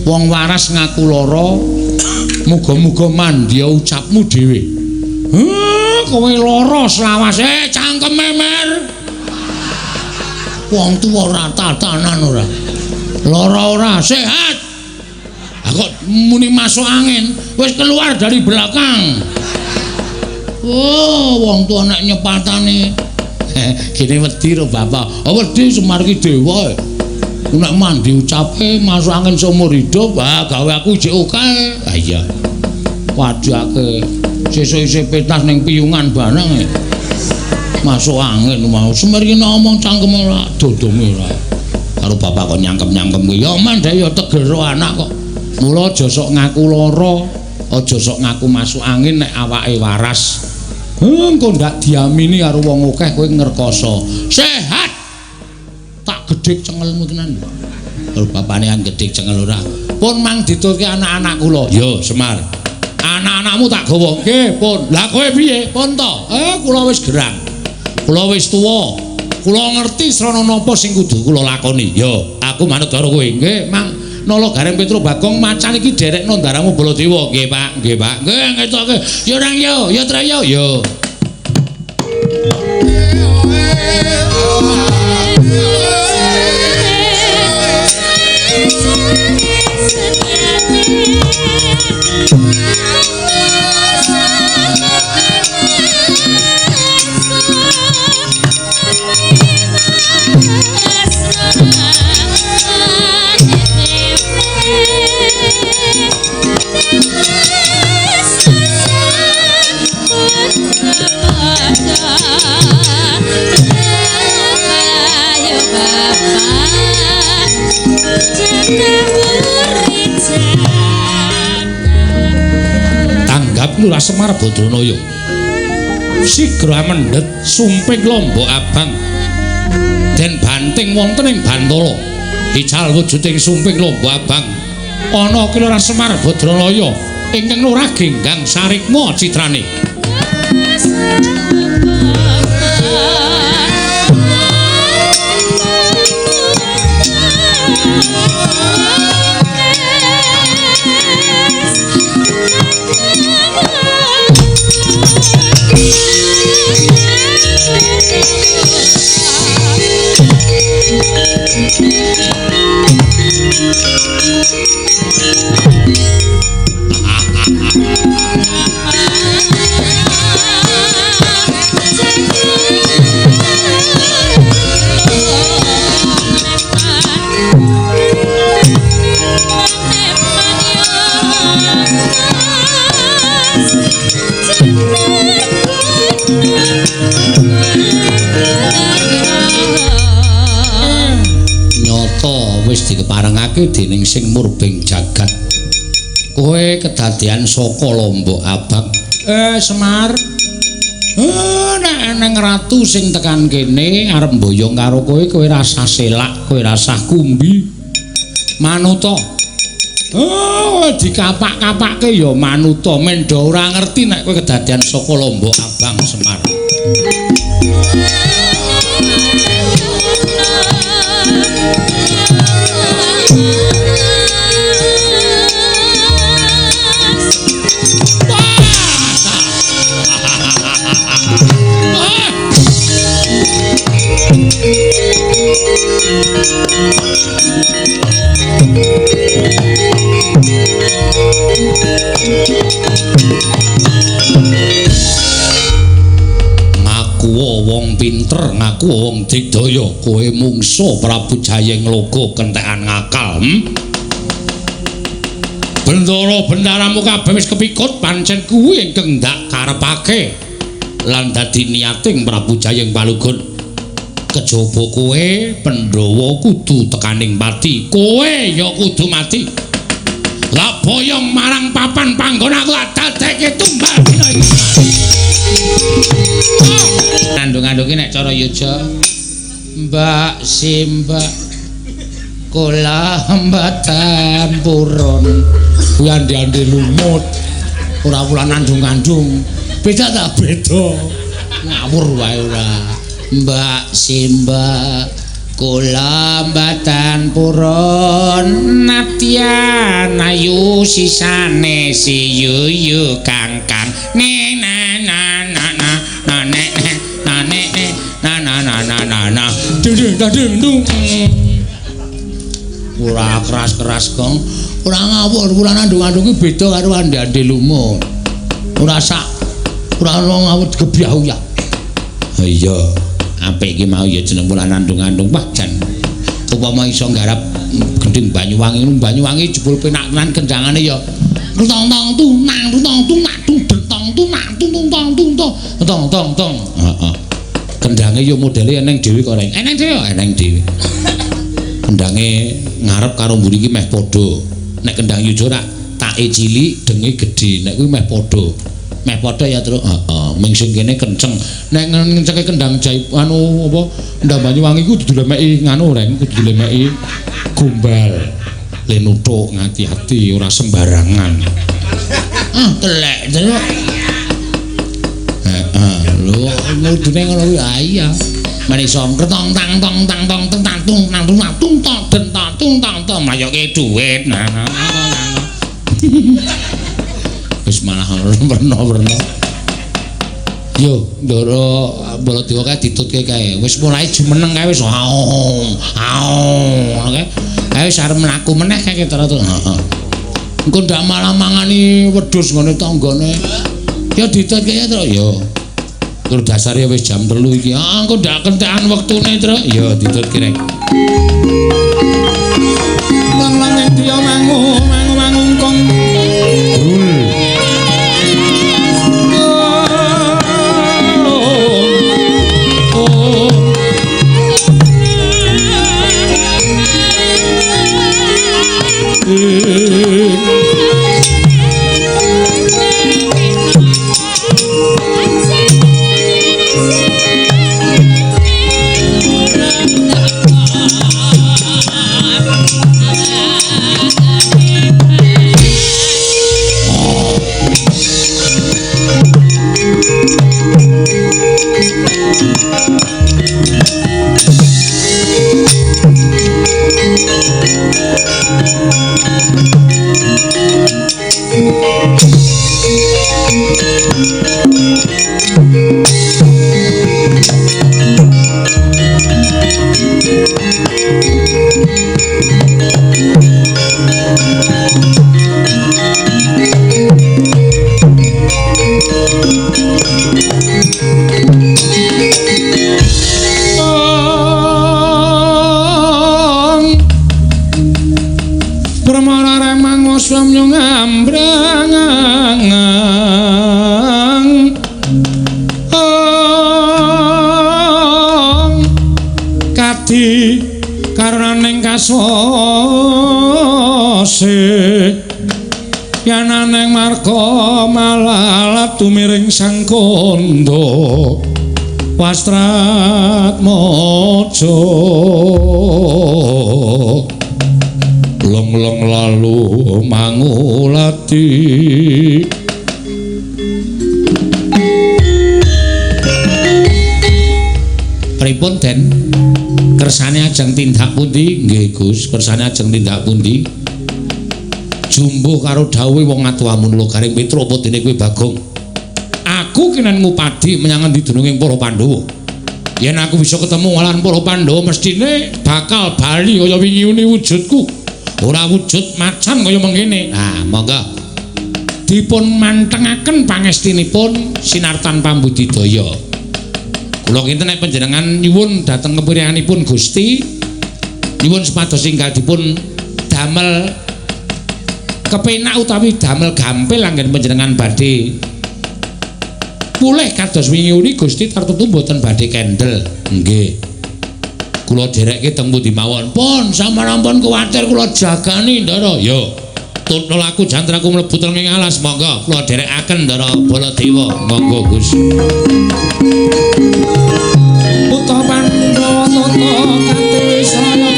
wong waras ngaku lara. Muga-muga mandya ucapmu dhewe. Kowe lara selawase cangkeme mer. Wong tuwa ora tatanan ora. Lara ora sehat. Kok muni masuk angin, wis keluar dari belakang. Oh, wong tuwa nek nyepatane. Kene wedi ro bapak. Oh, wedi Semar ki dewa. Nek mandi ucape masuk angin seumur hidup, ah gawe aku jek oke. Ah iya. Wadake sesuk isih pentas ning piyungan barang. Masuk angin mau. Semar ki ngomong cangkem ora dodonge ora. Karo bapak kok nyangkem-nyangkem kuwi. Ya men dhek ya tegel ro anak kok. Mula aja sok ngaku lara, aja sok ngaku masuk angin nek awake waras. Engko ndak diamini karo wong akeh kowe ngrekoso. Sehat. Gedhek cengelmu tenan. Lho bapane kan gedhek cengel ora. Pun mang diturke anak-anak kula. Yo Semar. Anak-anakmu tak gawa. Nggih, pun. Lah kowe piye? Pun to. Kula wis gerang. Kula wis tuwa. Kula ngerti srana napa sing kudu kula lakoni. Yo, aku manut karo kowe. Nggih, mang Nala Gareng Petro Bagong macan iki derekno ndaramu Baladewa. Nggih, Pak. Nggih, Pak. Nggih, ngetoke. Yo nang yo, yo tre yo. Yo. Tanggap Lurah Semar Badranaya. Sigra mendhet sumping lombok abang. Den banting wonten ing bantala. Ical wujuding sumping lombok abang. Ana ki Lurah Semar Badranaya ingkang lurah genggang sarikma citrane. Nyata wis dikeparengake dening sing murbeng jagat. Kowe kedadean saka lombok abang. Semar. Nek eneng ratu sing tekan kene arep mboyong karo kowe, kowe rasah selak, kowe rasah kumbi. Manuta. Dikapak-kapake ya manuta, mendha ora ngerti nek kowe kedadean saka lombok abang Semar. Ngaku wong pinter, ngaku wong digdaya, kowe mungsuh Prabu Jayengloka kentekan ngakal. Bendara bendaramu kabeh wis kepikut, pancen kuwi ingkang ndak karepake lan dadi niating Prabu Jayeng Palugun. Kejaba kowe Pandhawa kudu tekaning pati, kowe ya kudu mati. Lah boyong marang papan panggon aku dadekke tumbal dina iki. Nandung-andung ki nek cara Yuja, Mbak Simbak kula mboten purun. Kuwi ande-ande lumut. Ora pula nandung-andung. Beda tak beda. Ngawur wae ora. Mbak Simbak kula mboten purun nadyan ayu sisane si yuyu kangkang ne na na na na na ne na ne na na na na na na dung dung dung. Ora keras-keras kong, ora ngawur, ora nandung-andung ki beda karo ande-ande lumut. Ora sak, ora ono ngawur gebyah uyah. Ha iya. Apik iki mau ya jeneng wulan nandung-andung. Wah jan upama iso nggarap gendhing Banyuwangi, Banyuwangi jebul penak tenan kendangane ya. Tong tong tung nang tong tung nak tung tong tung nak tung tung tong tung tong tong tong tong. Heeh. Kendange ya modele eneng dhewe kok, Reng. Eneng dhewe, eneng dhewe. Kendange ngarep karo mburi iki meh padha. Nek kendang Yuja rak take cilik, denge gedhe. Nek kuwi meh padha. Meh padha ya, Truk. Heeh, ming sing kene kenceng. Nek ngencenge kendang jaib anu apa kendang Banyuwangi ku kudu dilemeki nganu Reng, kudu dilemeki gombal. Le nuthuk ngati-ati ora sembarangan. Ah, telek, Truk. Heeh, lho ngudune ngono kuwi. Ah iya. Manisa tong tang tong tang tong tang tung tang tung tung tong den tong tung tong tong mayoke dhuwit. Nah, nah, nah. Wis malah werna-werna. Yo, Ndara Baladewa kae ditutke kae. Wis mulai jumeneng kae wis aung, aung ngono kae. Kae wis arep mlaku meneh kae ketara to. Heeh. Engko ndak malah mangani wedhus ngene tanggane. Ya ditutke ya, Truk. Yo. Tur dasare wis jam 3 iki. Ah, engko ndak kentekan wektune, Truk. Ya ditutke rek. Lang-lang ing diya mangu, mangu mangungkung. Brul. Yananeng marga malalat tumiring sang kandha Wastratmaja long-long lalu mangulati. Pripun Den? Kersane ajeng tindak pundi? Nggih Gus, kersane ajeng tindak pundi? Jumbuh karo dawuhe wong atuwamu lho Garing Petruk apa dene kowe Bagong. Aku kenen ngupadi menyang endi dununging para Pandhawa. Yen aku bisa ketemu lan para Pandhawa mestine bakal bali kaya wingi uni wujudku. Ora wujud macan kaya mengkene. Nah, monggo dipun mantengaken pangestinipun sinartan pambudidaya. Kula kinten nek panjenengan nyuwun dhateng kepirianipun Gusti, nyuwun supados ingkang dipun damel kepenak utawi damel gampil anggen panjenengan badhe pulih kados wingi uni Gusti tartemtu mboten badhe kendel. Nggih. Kula dherekke teng pundi mawon. Pun sampeyan ampun kuwatir kula jagani Ndara. Yo. Tutul aku jantraku mlebu teng ing alas monggo kula dherekaken Ndara Baladewa. Monggo Gus. Putra Pandhawa tata kanthi wisaya.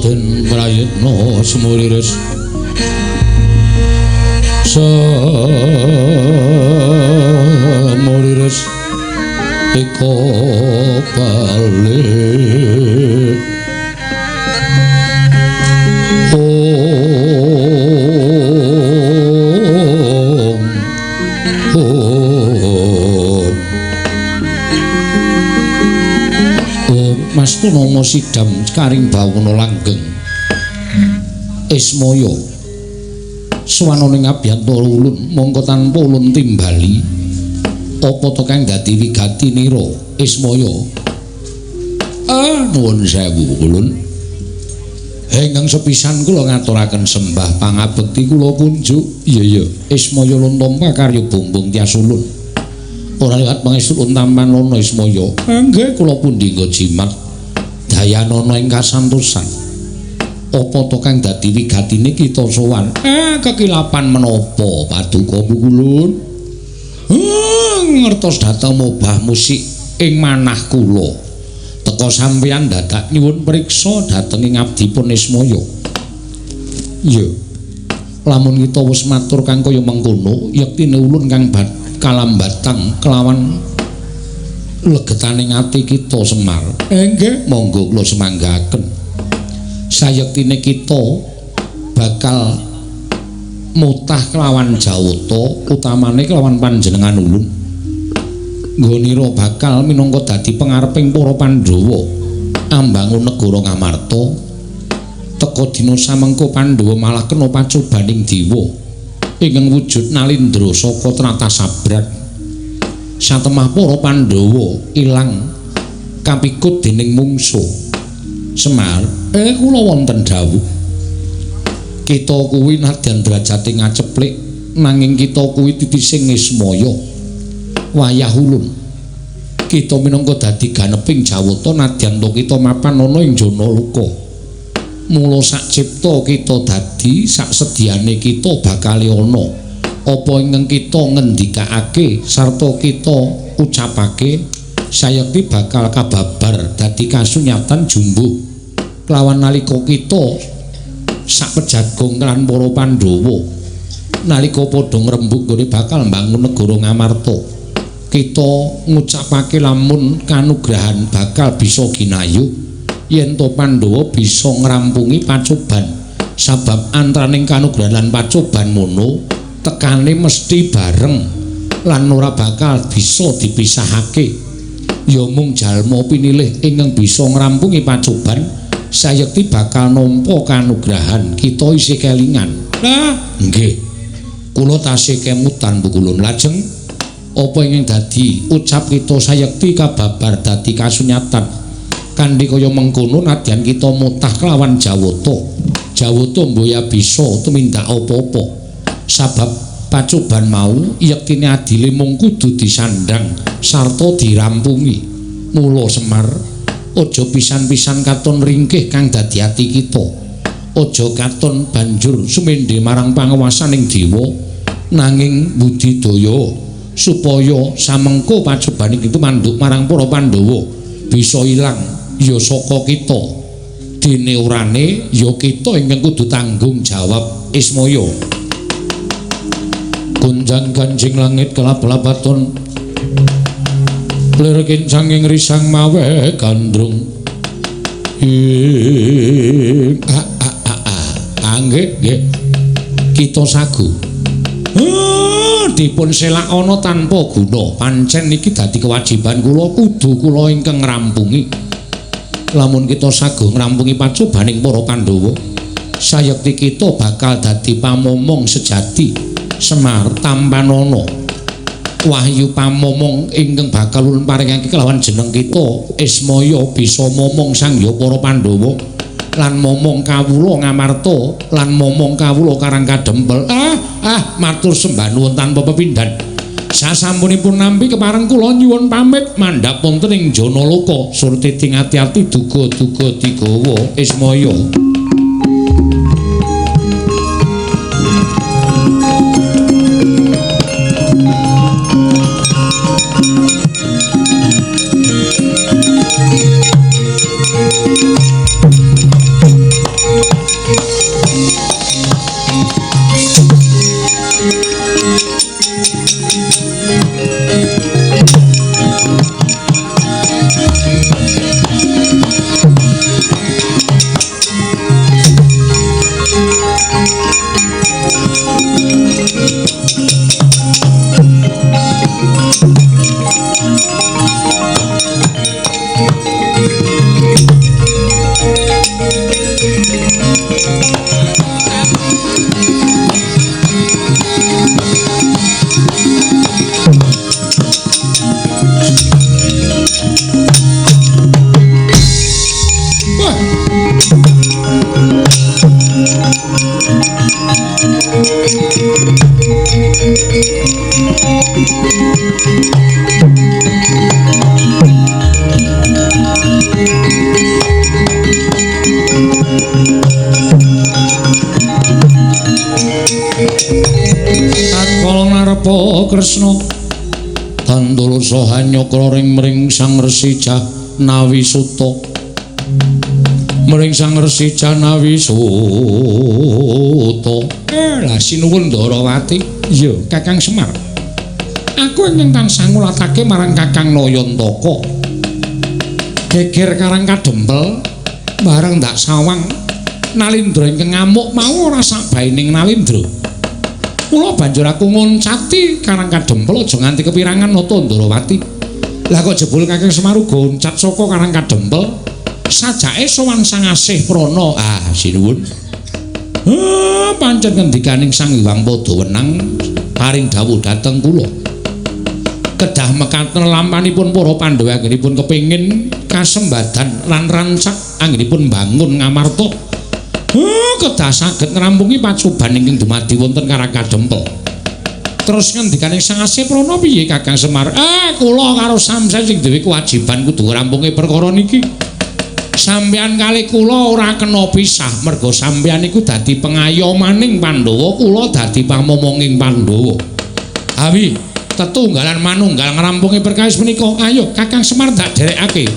Den Prayitna Sumuriris Sumuriris eko balik. Om Om Om Mas Purnomo sidam karing bawana langgeng Ismaya suwana ning abiyantara ulun mongko tanpa ulun timbali apa to kang dadi wigatinira Ismaya? Nuwun sewu ulun. Ingkang sepisan kula ngaturaken sembah pangabekti kula kunjuk. Iya iya Ismaya ulun tampa karya bumbung tias ulun. Ora liwat pangestu ulun tampan ana Ismaya. Nggih kula pundi nggo jimat dayanana ing kasantosan. Apa to kang dadi wigatine kita sowan? Kekilapan menapa paduka ulun? Ngertos dhateng mobah musik ing manah kula. Teka sampeyan dadak nyuwun priksa dhateng ing abdipun Ismaya. Iya. Lamun kita wis matur kang kaya mengkono, yektine ulun kang kalambatang kelawan legetaning ati kita Semar. Nggih, monggo kula semanggaken. Sayektine kita bakal mutah kelawan Jawata, utamane kelawan panjenengan ulun. Nggonira bakal minangka dadi pengareping para Pandhawa ambangun negara Ngamarta. Teka dina samengko Pandhawa malah kena pacobaning dewa ingkang wujud Nalindra saka tlatah Sabrak. Satemah para Pandhawa ilang kapikut dening mungsuh. Semar, kula wonten dawuh. Kita kuwi nadyan derajate ngaceplik nanging kita kuwi titising Ismaya. Wayah ulun kita minangka dadi ganeping Jawata nadyan to kita mapan ana ing Janaloka. Mula sak cipta kita dadi sak sediane kita bakal ana. Apa ingkang kita ngendikake sarta kita ucapake sayekti bakal kababar dadi kasunyatan jumbuh. Kelawan nalika kita sak pejagong lan para Pandhawa nalika padha ngrembug nggone bakal mbangun negara Ngamarta, kita ngucapake lamun kanugrahan bakal bisa ginayuh yen to Pandhawa bisa ngrampungi pacoban. Sabab antaraning kanugrahan lan pacoban mono tekane mesti bareng lan ora bakal bisa dipisahake. Ya mung jalma pinilih ingkang bisa ngrampungi pacoban sayekti bakal nampa kanugrahan. Kita isih kelingan. Lah nggih, kula tasih kemutan pukulun. Lajeng apa ingkang dadi ucap kita sayekti kababar dadi kasunyatan. Kanthi kaya mengkono nadyan kita mutah kelawan Jawata. Jawata mboya bisa tumindak apa-apa. Sabab pacoban mau yektine adile mung kudu disandhang sarta dirampungi. Mula Semar, aja pisan-pisan katon ringkih kang dadi ati kita. Aja katon banjur sumendhe marang panguwasaning dewa, nanging budidaya supaya samengko pacobaning itu manduk marang para Pandhawa bisa ilang ya saka kita. Dene orane ya kita ingkang kudu tanggung jawab Ismaya. Gonjang ganjing langit kelap-lapaton lir kincang ing risang mawe gandrung. Ing a a a a nggih nggih kita sagu. Dipun selakana tanpa guna. Pancen iki dadi kewajiban kula, kudu kula ingkang ngrampungi. Lamun kita saguh ngrampungi pacobaning para Pandhawa, sayekti kita bakal dadi pamomong sejati. Semar tampanana wahyu pamomong ingkang bakal ulun paringake kelawan jeneng kita Ismaya bisa momong sangya para Pandhawa lan momong kawula Ngamarta lan momong kawula Karang Kadempel. Matur sembah nuwun tanpa pepindhan. Sasampunipun nampi kepareng kula nyuwun pamit mandhap wonten ing Janaloka. Surtiting ati-ati duga-duga digawa Ismaya. Kresna. Tandala saha nyakra ring mring Sang Resi Jahnawi Suta. Mring Sang Resi Jahnawi Suta. Lah sinuwun Ndarawati. Iya, Kakang Semar. Aku ingkang tansah ngulatake marang Kakang Nayantaka. Geger Karang Kadempel bareng ndak sawang Nalindra ingkang ngamuk mau ora sabaining Nalindra. Mula banjur aku ngoncati Karang Kadempel aja nganti kepirangan nata Ndarawati. Lah kok jebul Kakang Semar uga oncat saka Karang Kadempel, sajake sowan Sang Asih Prana. Ah, sinuwun. Pancen ngendikaning Sang Hyang Padawenang paring dawuh dhateng kula. Kedah mekaten lampanipun para Pandhawa anggenipun kepengin kasembadan lan rancak anggenipun mbangun Ngamarta. Kedah saged ngrampungi pacoban ingkang dumadi wonten Karang Kadempel. Terus ngendikane Sang Asih Prana piye Kakang Semar? Kula karo sampeyan sing duwe kewajiban kudu ngrampungi perkara niki. Sampeyan kali kula ora kena pisah merga sampeyan iku dadi pengayomaning Pandhawa, kula dadi pamomonging Pandhawa. Awi tetunggalan manunggal ngrampungi perkawis menika. Ayo Kakang Semar tak derekake.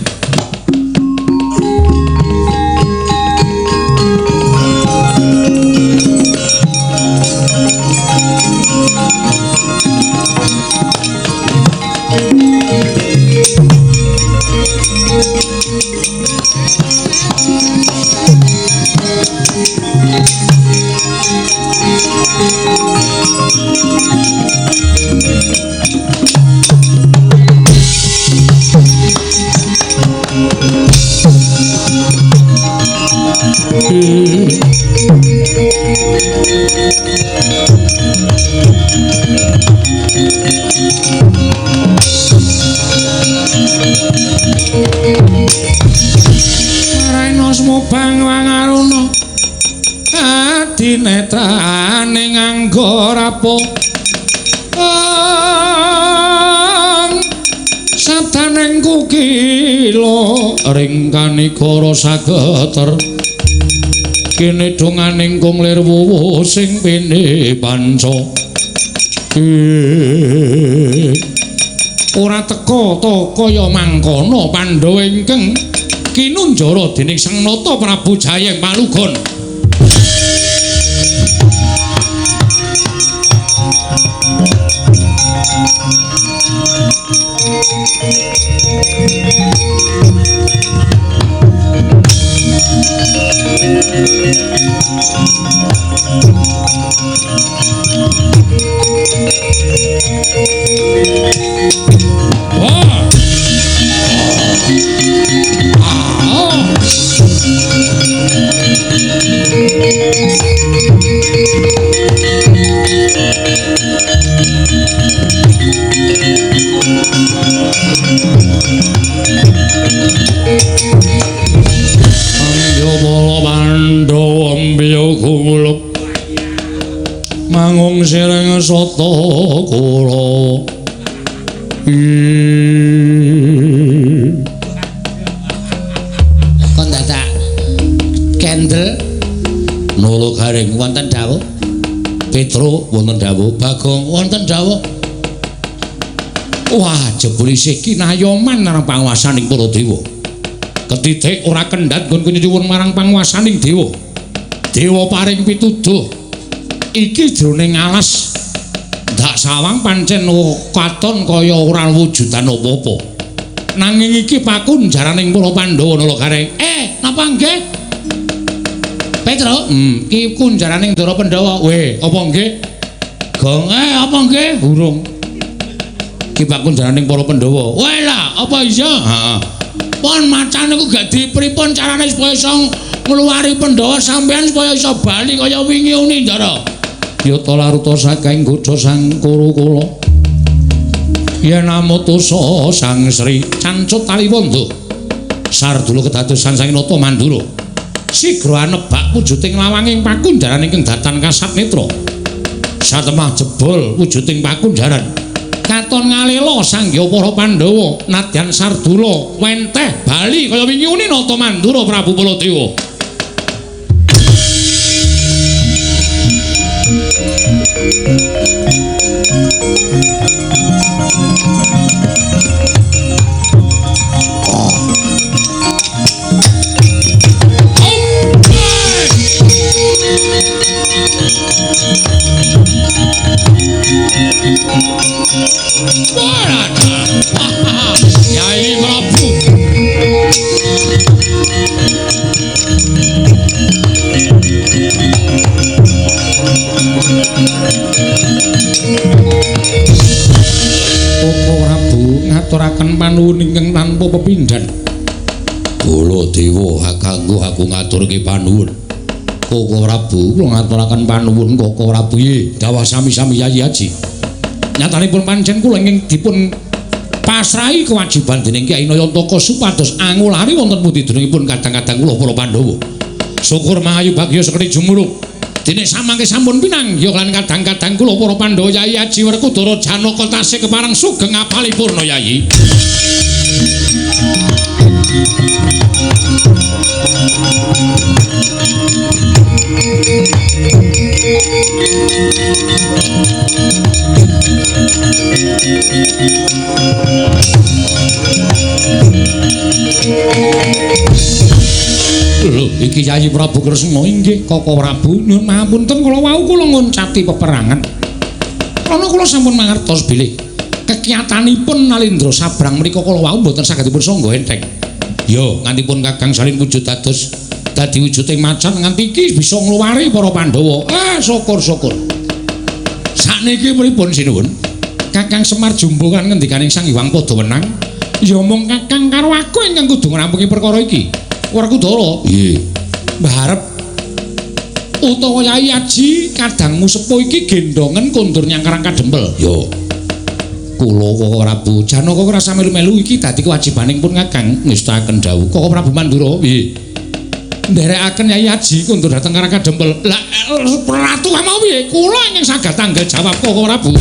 Adinetrane nganggo rapo sabdaneng kukila ring kanikara sageter kene donganing kung lir wuwuh sing pene panca. Ora teka ta kaya mangkono Pandhawa ingkang kinunjara dening Sang Nata Prabu Jayeng Palugon. Mangung sireng sata kula. Kon dadak kendel Nolo Garing wonten dawuh. Petro wonten dawuh. Bagong wonten dawuh. Wah, jebul isih kinayoman marang panguwasaning para dewa. Ketitik ora kendhat nggon nyuwun marang panguwasaning dewa. Dewa paring pituduh. Iki jroning alas ndak sawang pancen katon kaya ora wujudan apa-apa. Nanging iki pakunjaraning para Pandhawa Nala Gareng. Napa nggih? Petro, iki kunjaraning Ndara Pandhawa. Weh, apa nggih? Gong, apa nggih? Burung. Iki pakunjaraning para Pandhawa. Weh lah, apa iya? Heeh. Pon macan iku gak dipripun carane supaya iso ngluwari Pandhawa sampean supaya iso bali kaya wingi uni, Ndara. Yata laruta saking godha sang Kuru kula. Yen amutusa Sang Sri Cancut Taliwondo. Sardula kedadosan Sang Nata Mandura. Sigra anebak wujuding lawanging pakunjaran ingkang datan kasat netra. Satemah jebol wujuding pakunjaran. Katon ngalela sangya para Pandhawa nadyan Sardula wenteh bali kaya wingi uni Nata Mandura Prabu Baladewa. pepindhan. Baladewa kanggo aku ngaturke panuwun. Koko Prabu, kula ngaturaken panuwun Koko Prabu. Nggih, dawah sami-sami Yayi Aji. Nyatanipun pancen kula ingkang dipun pasrahi kewajiban dening Kyai Nayantaka supados angulari wonten pundi dunungipun kadang-kadang kula para Pandhawa. Syukur mangayu bagya sekti jumurung. Dene samangke sampun pinanggih lan kadang-kadang kula para Pandhawa Yayi Aji Werkudara Janaka tasih kepareng sugeng apalipurna Yayi. Lho, iki Yayi Prabu Kresna. Inggih, Koko Prabu, nyuwun pangapunten kala wau kula ngoncati peperangan. Krana kula sampun mangertos bilih kekiyatanipun Nalindra Sabrang menika kala wau mboten saged dipun sangga enteng. Yo, ngantipun Kakang Salin wujud dados dadi wujuding macan nganti iki bisa ngluwari para Pandhawa. Ah, syukur-syukur. Sakniki pripun sinuwun? Kakang Semar jumbo kan ngendikaning Sang Hyang padha wenang. Ya mung Kakang karo aku ingkang kudu ngrampungi perkara iki. Werkudara. Nggih. Mbarep utawa Yayi Aji kadangmu sepuh iki gendongen kondur nyang Karang Kadempel. Yo. Kula Koko Prabu Janaka ora melu-melu iki dadi kewajibaning pun Kakang ngestaken dawuh Koko Prabu Mandura. Nggih. Nderekaken Yayi Aji kondur dhateng Karang Kadempel. Lah ratu mau piye? Kula ingkang saged tanggal jawab Koko Prabu.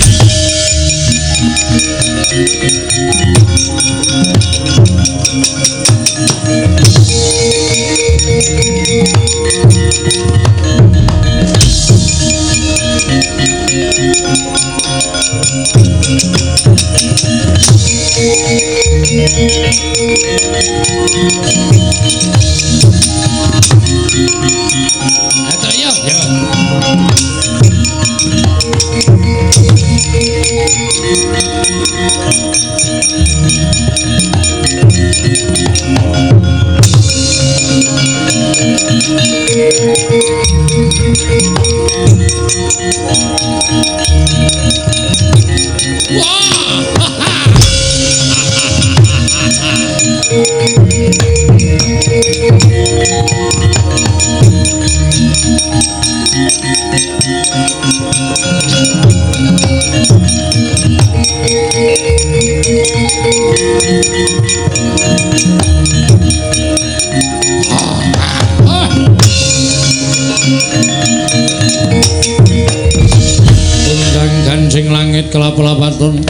Undang kancing langit kelap-lapaton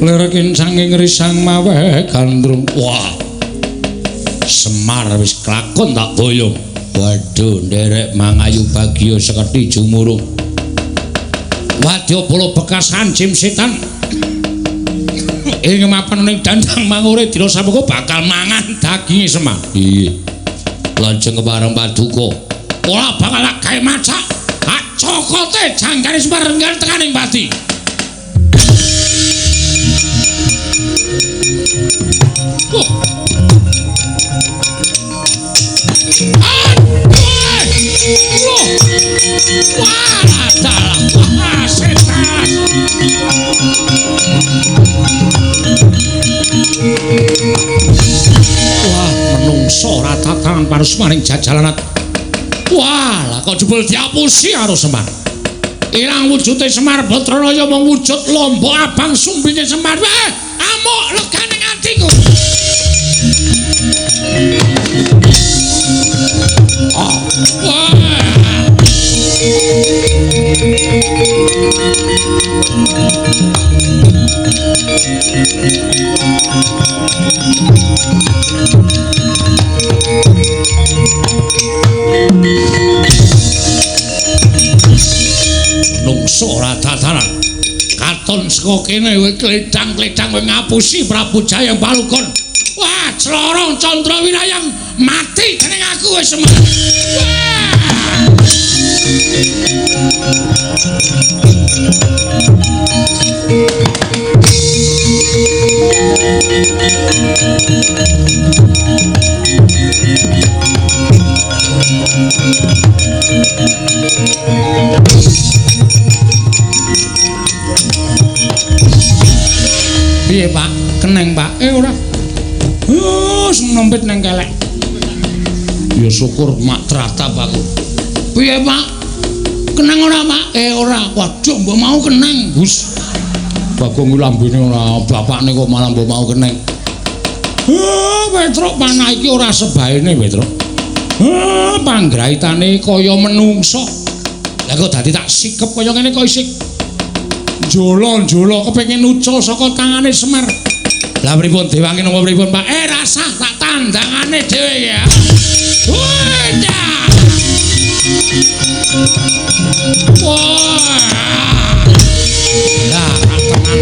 lirekin sanging risang maweh gandrung. Wah, Semar wis kelakon tak boyong. Waduh, nderek mangayu bagya seketi jumurung. Wadya bala bekas hancim setan ing mapan ning dandang mangure dina samuka bakal mangan daginge Semar. Iya. Lajeng kepareng paduka. Ora bakal tak gawe macak. Hak cokote jangkane Semar renggan tekaning pati. Oh. Aduh. Wah, dalah. Wah, setan. Wah, menungso ora tatanan parusmaning jajalanat. Wah, lah kok jebul diapusi karo Semar. Ilang wujude Semar Batranaya mung wujud lombok abang sumbine Semar. Wah, amuk legane atiku. Oh, wah. Nungso ora tatanan. Katon saka kene kowe kledang-kledang kowe ngapusi Prabu Jaya Palukon. Wah, Clorong Candra Winayang mati dening aku wis Semar. Wah. Piye, Pak? Keneng, Pak? Ora. Kempit nang kelek. Ya syukur mak tratap aku. Piye, Pak? Kenang ora, Pak? Ora. Waduh, mbok mau kenang. Hus. Bagong kuwi lambene ora, bapakne kok malah mbok mau kenang. Petruk panah iki ora sebaene, Petruk. Panggraitane kaya menungsa. Lah kok dadi tak sikep kaya ngene kok isih njolo-njolo kepengin ucul saka tangane Semar. Lah pripun dewangi napa pripun, Pak? Rasah tak tandangane dhewe ya. Wah. Wah. Lah tenan.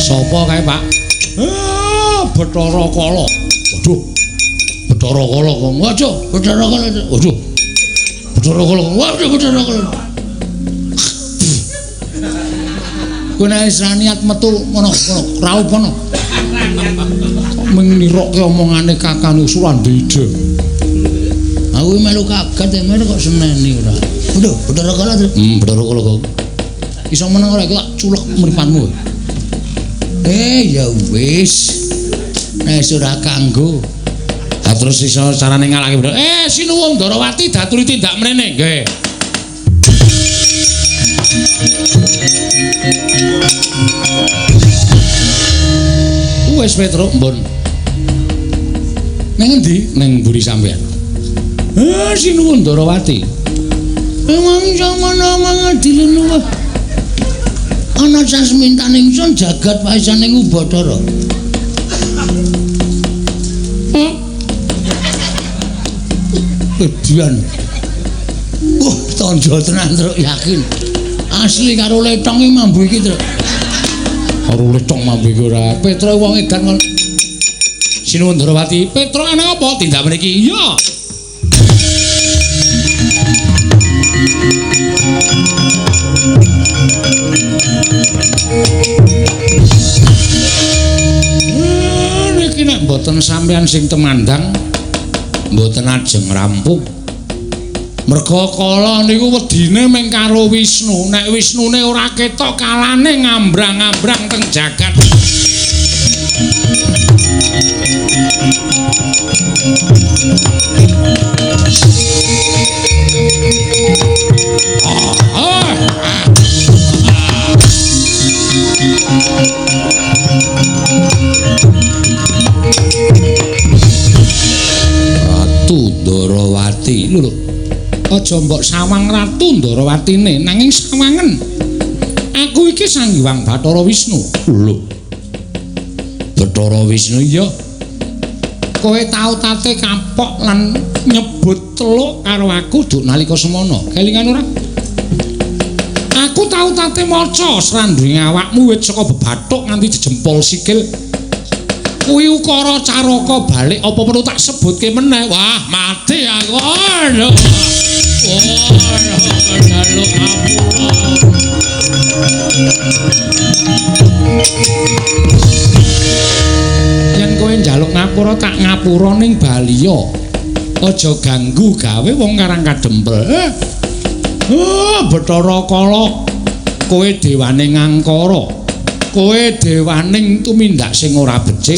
Sopo kae, Pak? Bathara Kala. Waduh. Bathara Kala kok. Waduh, Bathara Kala. Waduh. Bathara Kala. Waduh, Bathara Kala. Kowe nek wis ra niat metu ngono, ngono, raup ngono. Ming nirokke omongane kakane Surandida. Aku melu kaget ya, kok seneni ora. Waduh, Bathara Kala. Bathara Kala kok. Iso meneng ora iki tak culek mripatmu. Ya wis. Nek ora kanggo. Ha terus iso carane ngalahke Bathara. Sinuwun Ndarawati daturi tindak mrene. Nggih. Wis Petruk mbon. Nang endi? Nang mburi sampean. Sinuwun Ndarawati. Emang samana mangadilin wae. Ana sasmintaning ingsun jagat paisaning Ubathara. Edian. Wah, tandha tenan truk yakin. Asli karo letong iki mambu iki, Truk. Karo letong mambu iki ora. Petruk wong edan kon. Sinuwun Ndarawati, Petruk ana apa tindak mriki? Iya. Niki nek mboten sampeyan sing temandang mboten ajeng rampung. Merga kala niku wedine mung karo Wisnu. Nek Wisnune ora ketok kalane ngambrang-ambrang teng jagat. Ratu Ndarawati lho. Aja mbok sawang Ratu Ndarawatine nanging sawangen. Aku iki Sang Hyang Bathara Wisnu. Lho. Bathara Wisnu iya. Kowe tau tate kapok lan nyebut teluk karo aku duk nalika semana. Kelingan ora? Aku tau tate maca srandinge awakmu wit saka bebathuk nganti jejempol sikil. Kuwi ukara caraka balik apa perlu tak sebutke meneh? Wah, mati aku. Aduh. Wah, njaluk ngapura. Yen kowe njaluk ngapura tak ngapura ning baliya. Aja ganggu gawe wong Karang Kadempel. Bathara Kala, kowe dewane ngangkara. Kowe dewaning tumindak sing ora becik.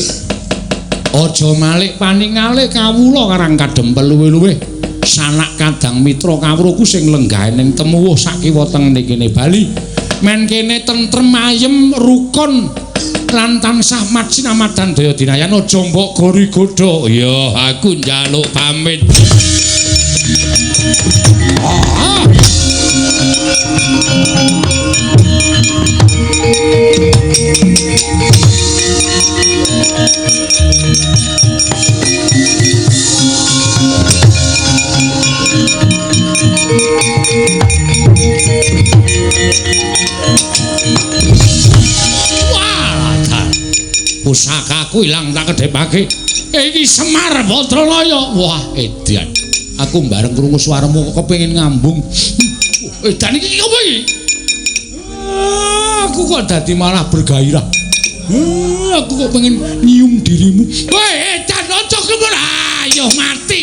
Aja malik paningale kawula Karang Kadempel luwih-luwih sanak kadang mitra kawruhku sing lenggahe ning temuwuh sakiwa tengene kene Bali. Men kene tentrem ayem rukun lan tansah majinamadan daya dinayan aja mbok gori godha. Ya aku njaluk pamit. Wah, pusakaku ilang tak kedhepake. Iki Semar Badranaya. Wah, edan. Aku bareng krungu swaramu kok kepengin ngambung. Edan iki apa iki? Aku kok dadi malah bergairah. Aku kok pengen nyium dirimu. Weh, edan aja kemur. Ayo mati.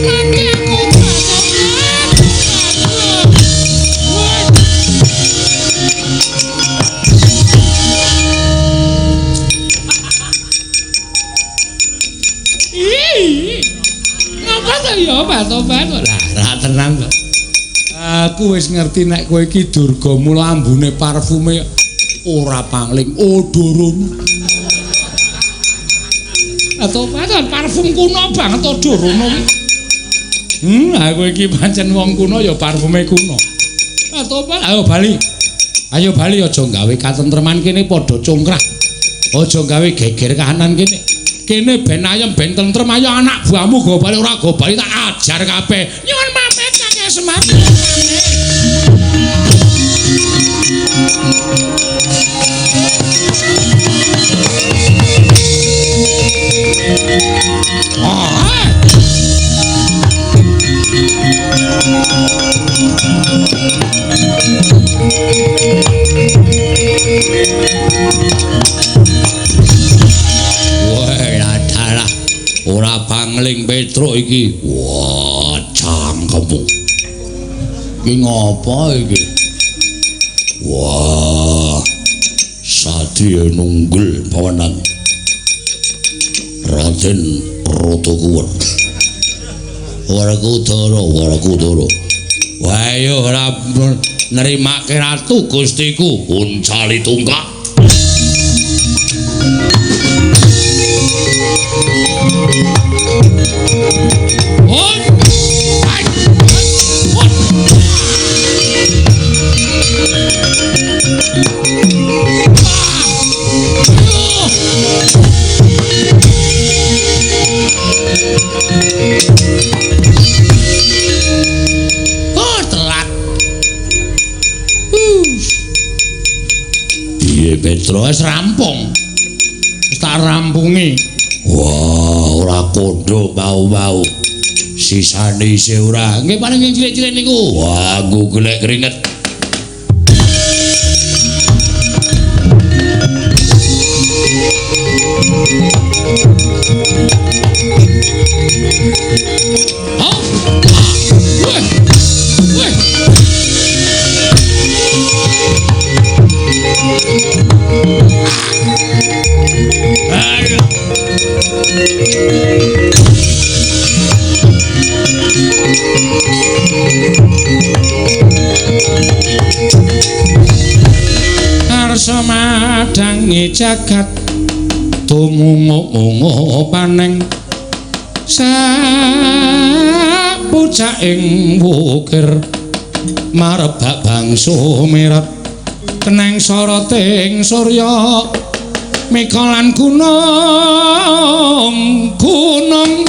Mati aku. Tobat, tobat. Lah, ra tenan to. Aku wis ngerti nek kowe iki Durga mula ambune parfume ora pangling odorone. Tobat, parfum kuno banget odorone kuwi. Aku iki pancen wong kuno ya parfume kuno. Tobat, ayo bali. Ayo bali aja gawe katentreman kene padha congkrah. Aja gawe geger kahanan kene. Kene ben ayem ben tentrem, ayo anak buahmu go bali ora go bali tak ajar kabeh. Nyuwun pamit Kakek Semar. Wah, dalah ora pangling Petruk iki. Wah, cangkemmu. Iki ngopo iki? Wah, satriya nunggul pawenan. Raden Rata Kuwar. Werkudara, Werkudara. Wah, yo ora nerimake ratu Gustiku uncali tungkak. Oh, telat. Piye Petro wis rampung. Wis tak rampungi. Wah, ora kondo mau-mau. Sisane isih ora. Nggih paling cilik-cilik niku. Wah, aku golek keringet. Oh. Weh. Weh. Arsa madangi jagat tumungu-mungu paneng sapucaking wukir marebak bangsa mirat keneng soroting surya meka lan gunung gunung.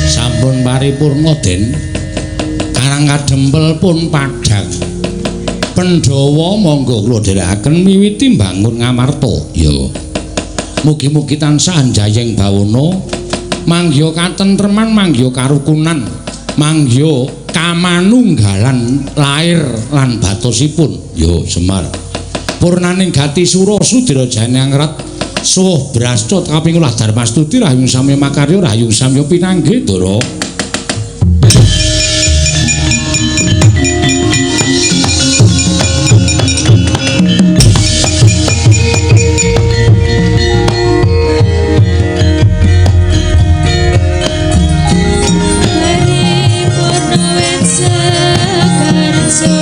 Sampun paripurna Den. Karang Kadempel pun padhang. Pandhawa monggo kula dherekaken miwiti mbangun Ngamarta. Ya. Mugi-mugi tansah anjayeng bawana, manggiha katentreman, manggiha karukunan, manggiha kamanunggalan lair lan batosipun. Ya, Semar. Purnaning gati sura sudira jayangrat suwuh brasta kaping ulah darmastuti rahayung samya makarya rahayung samya pinanggih Ndara. Paripurna wit sekarsa.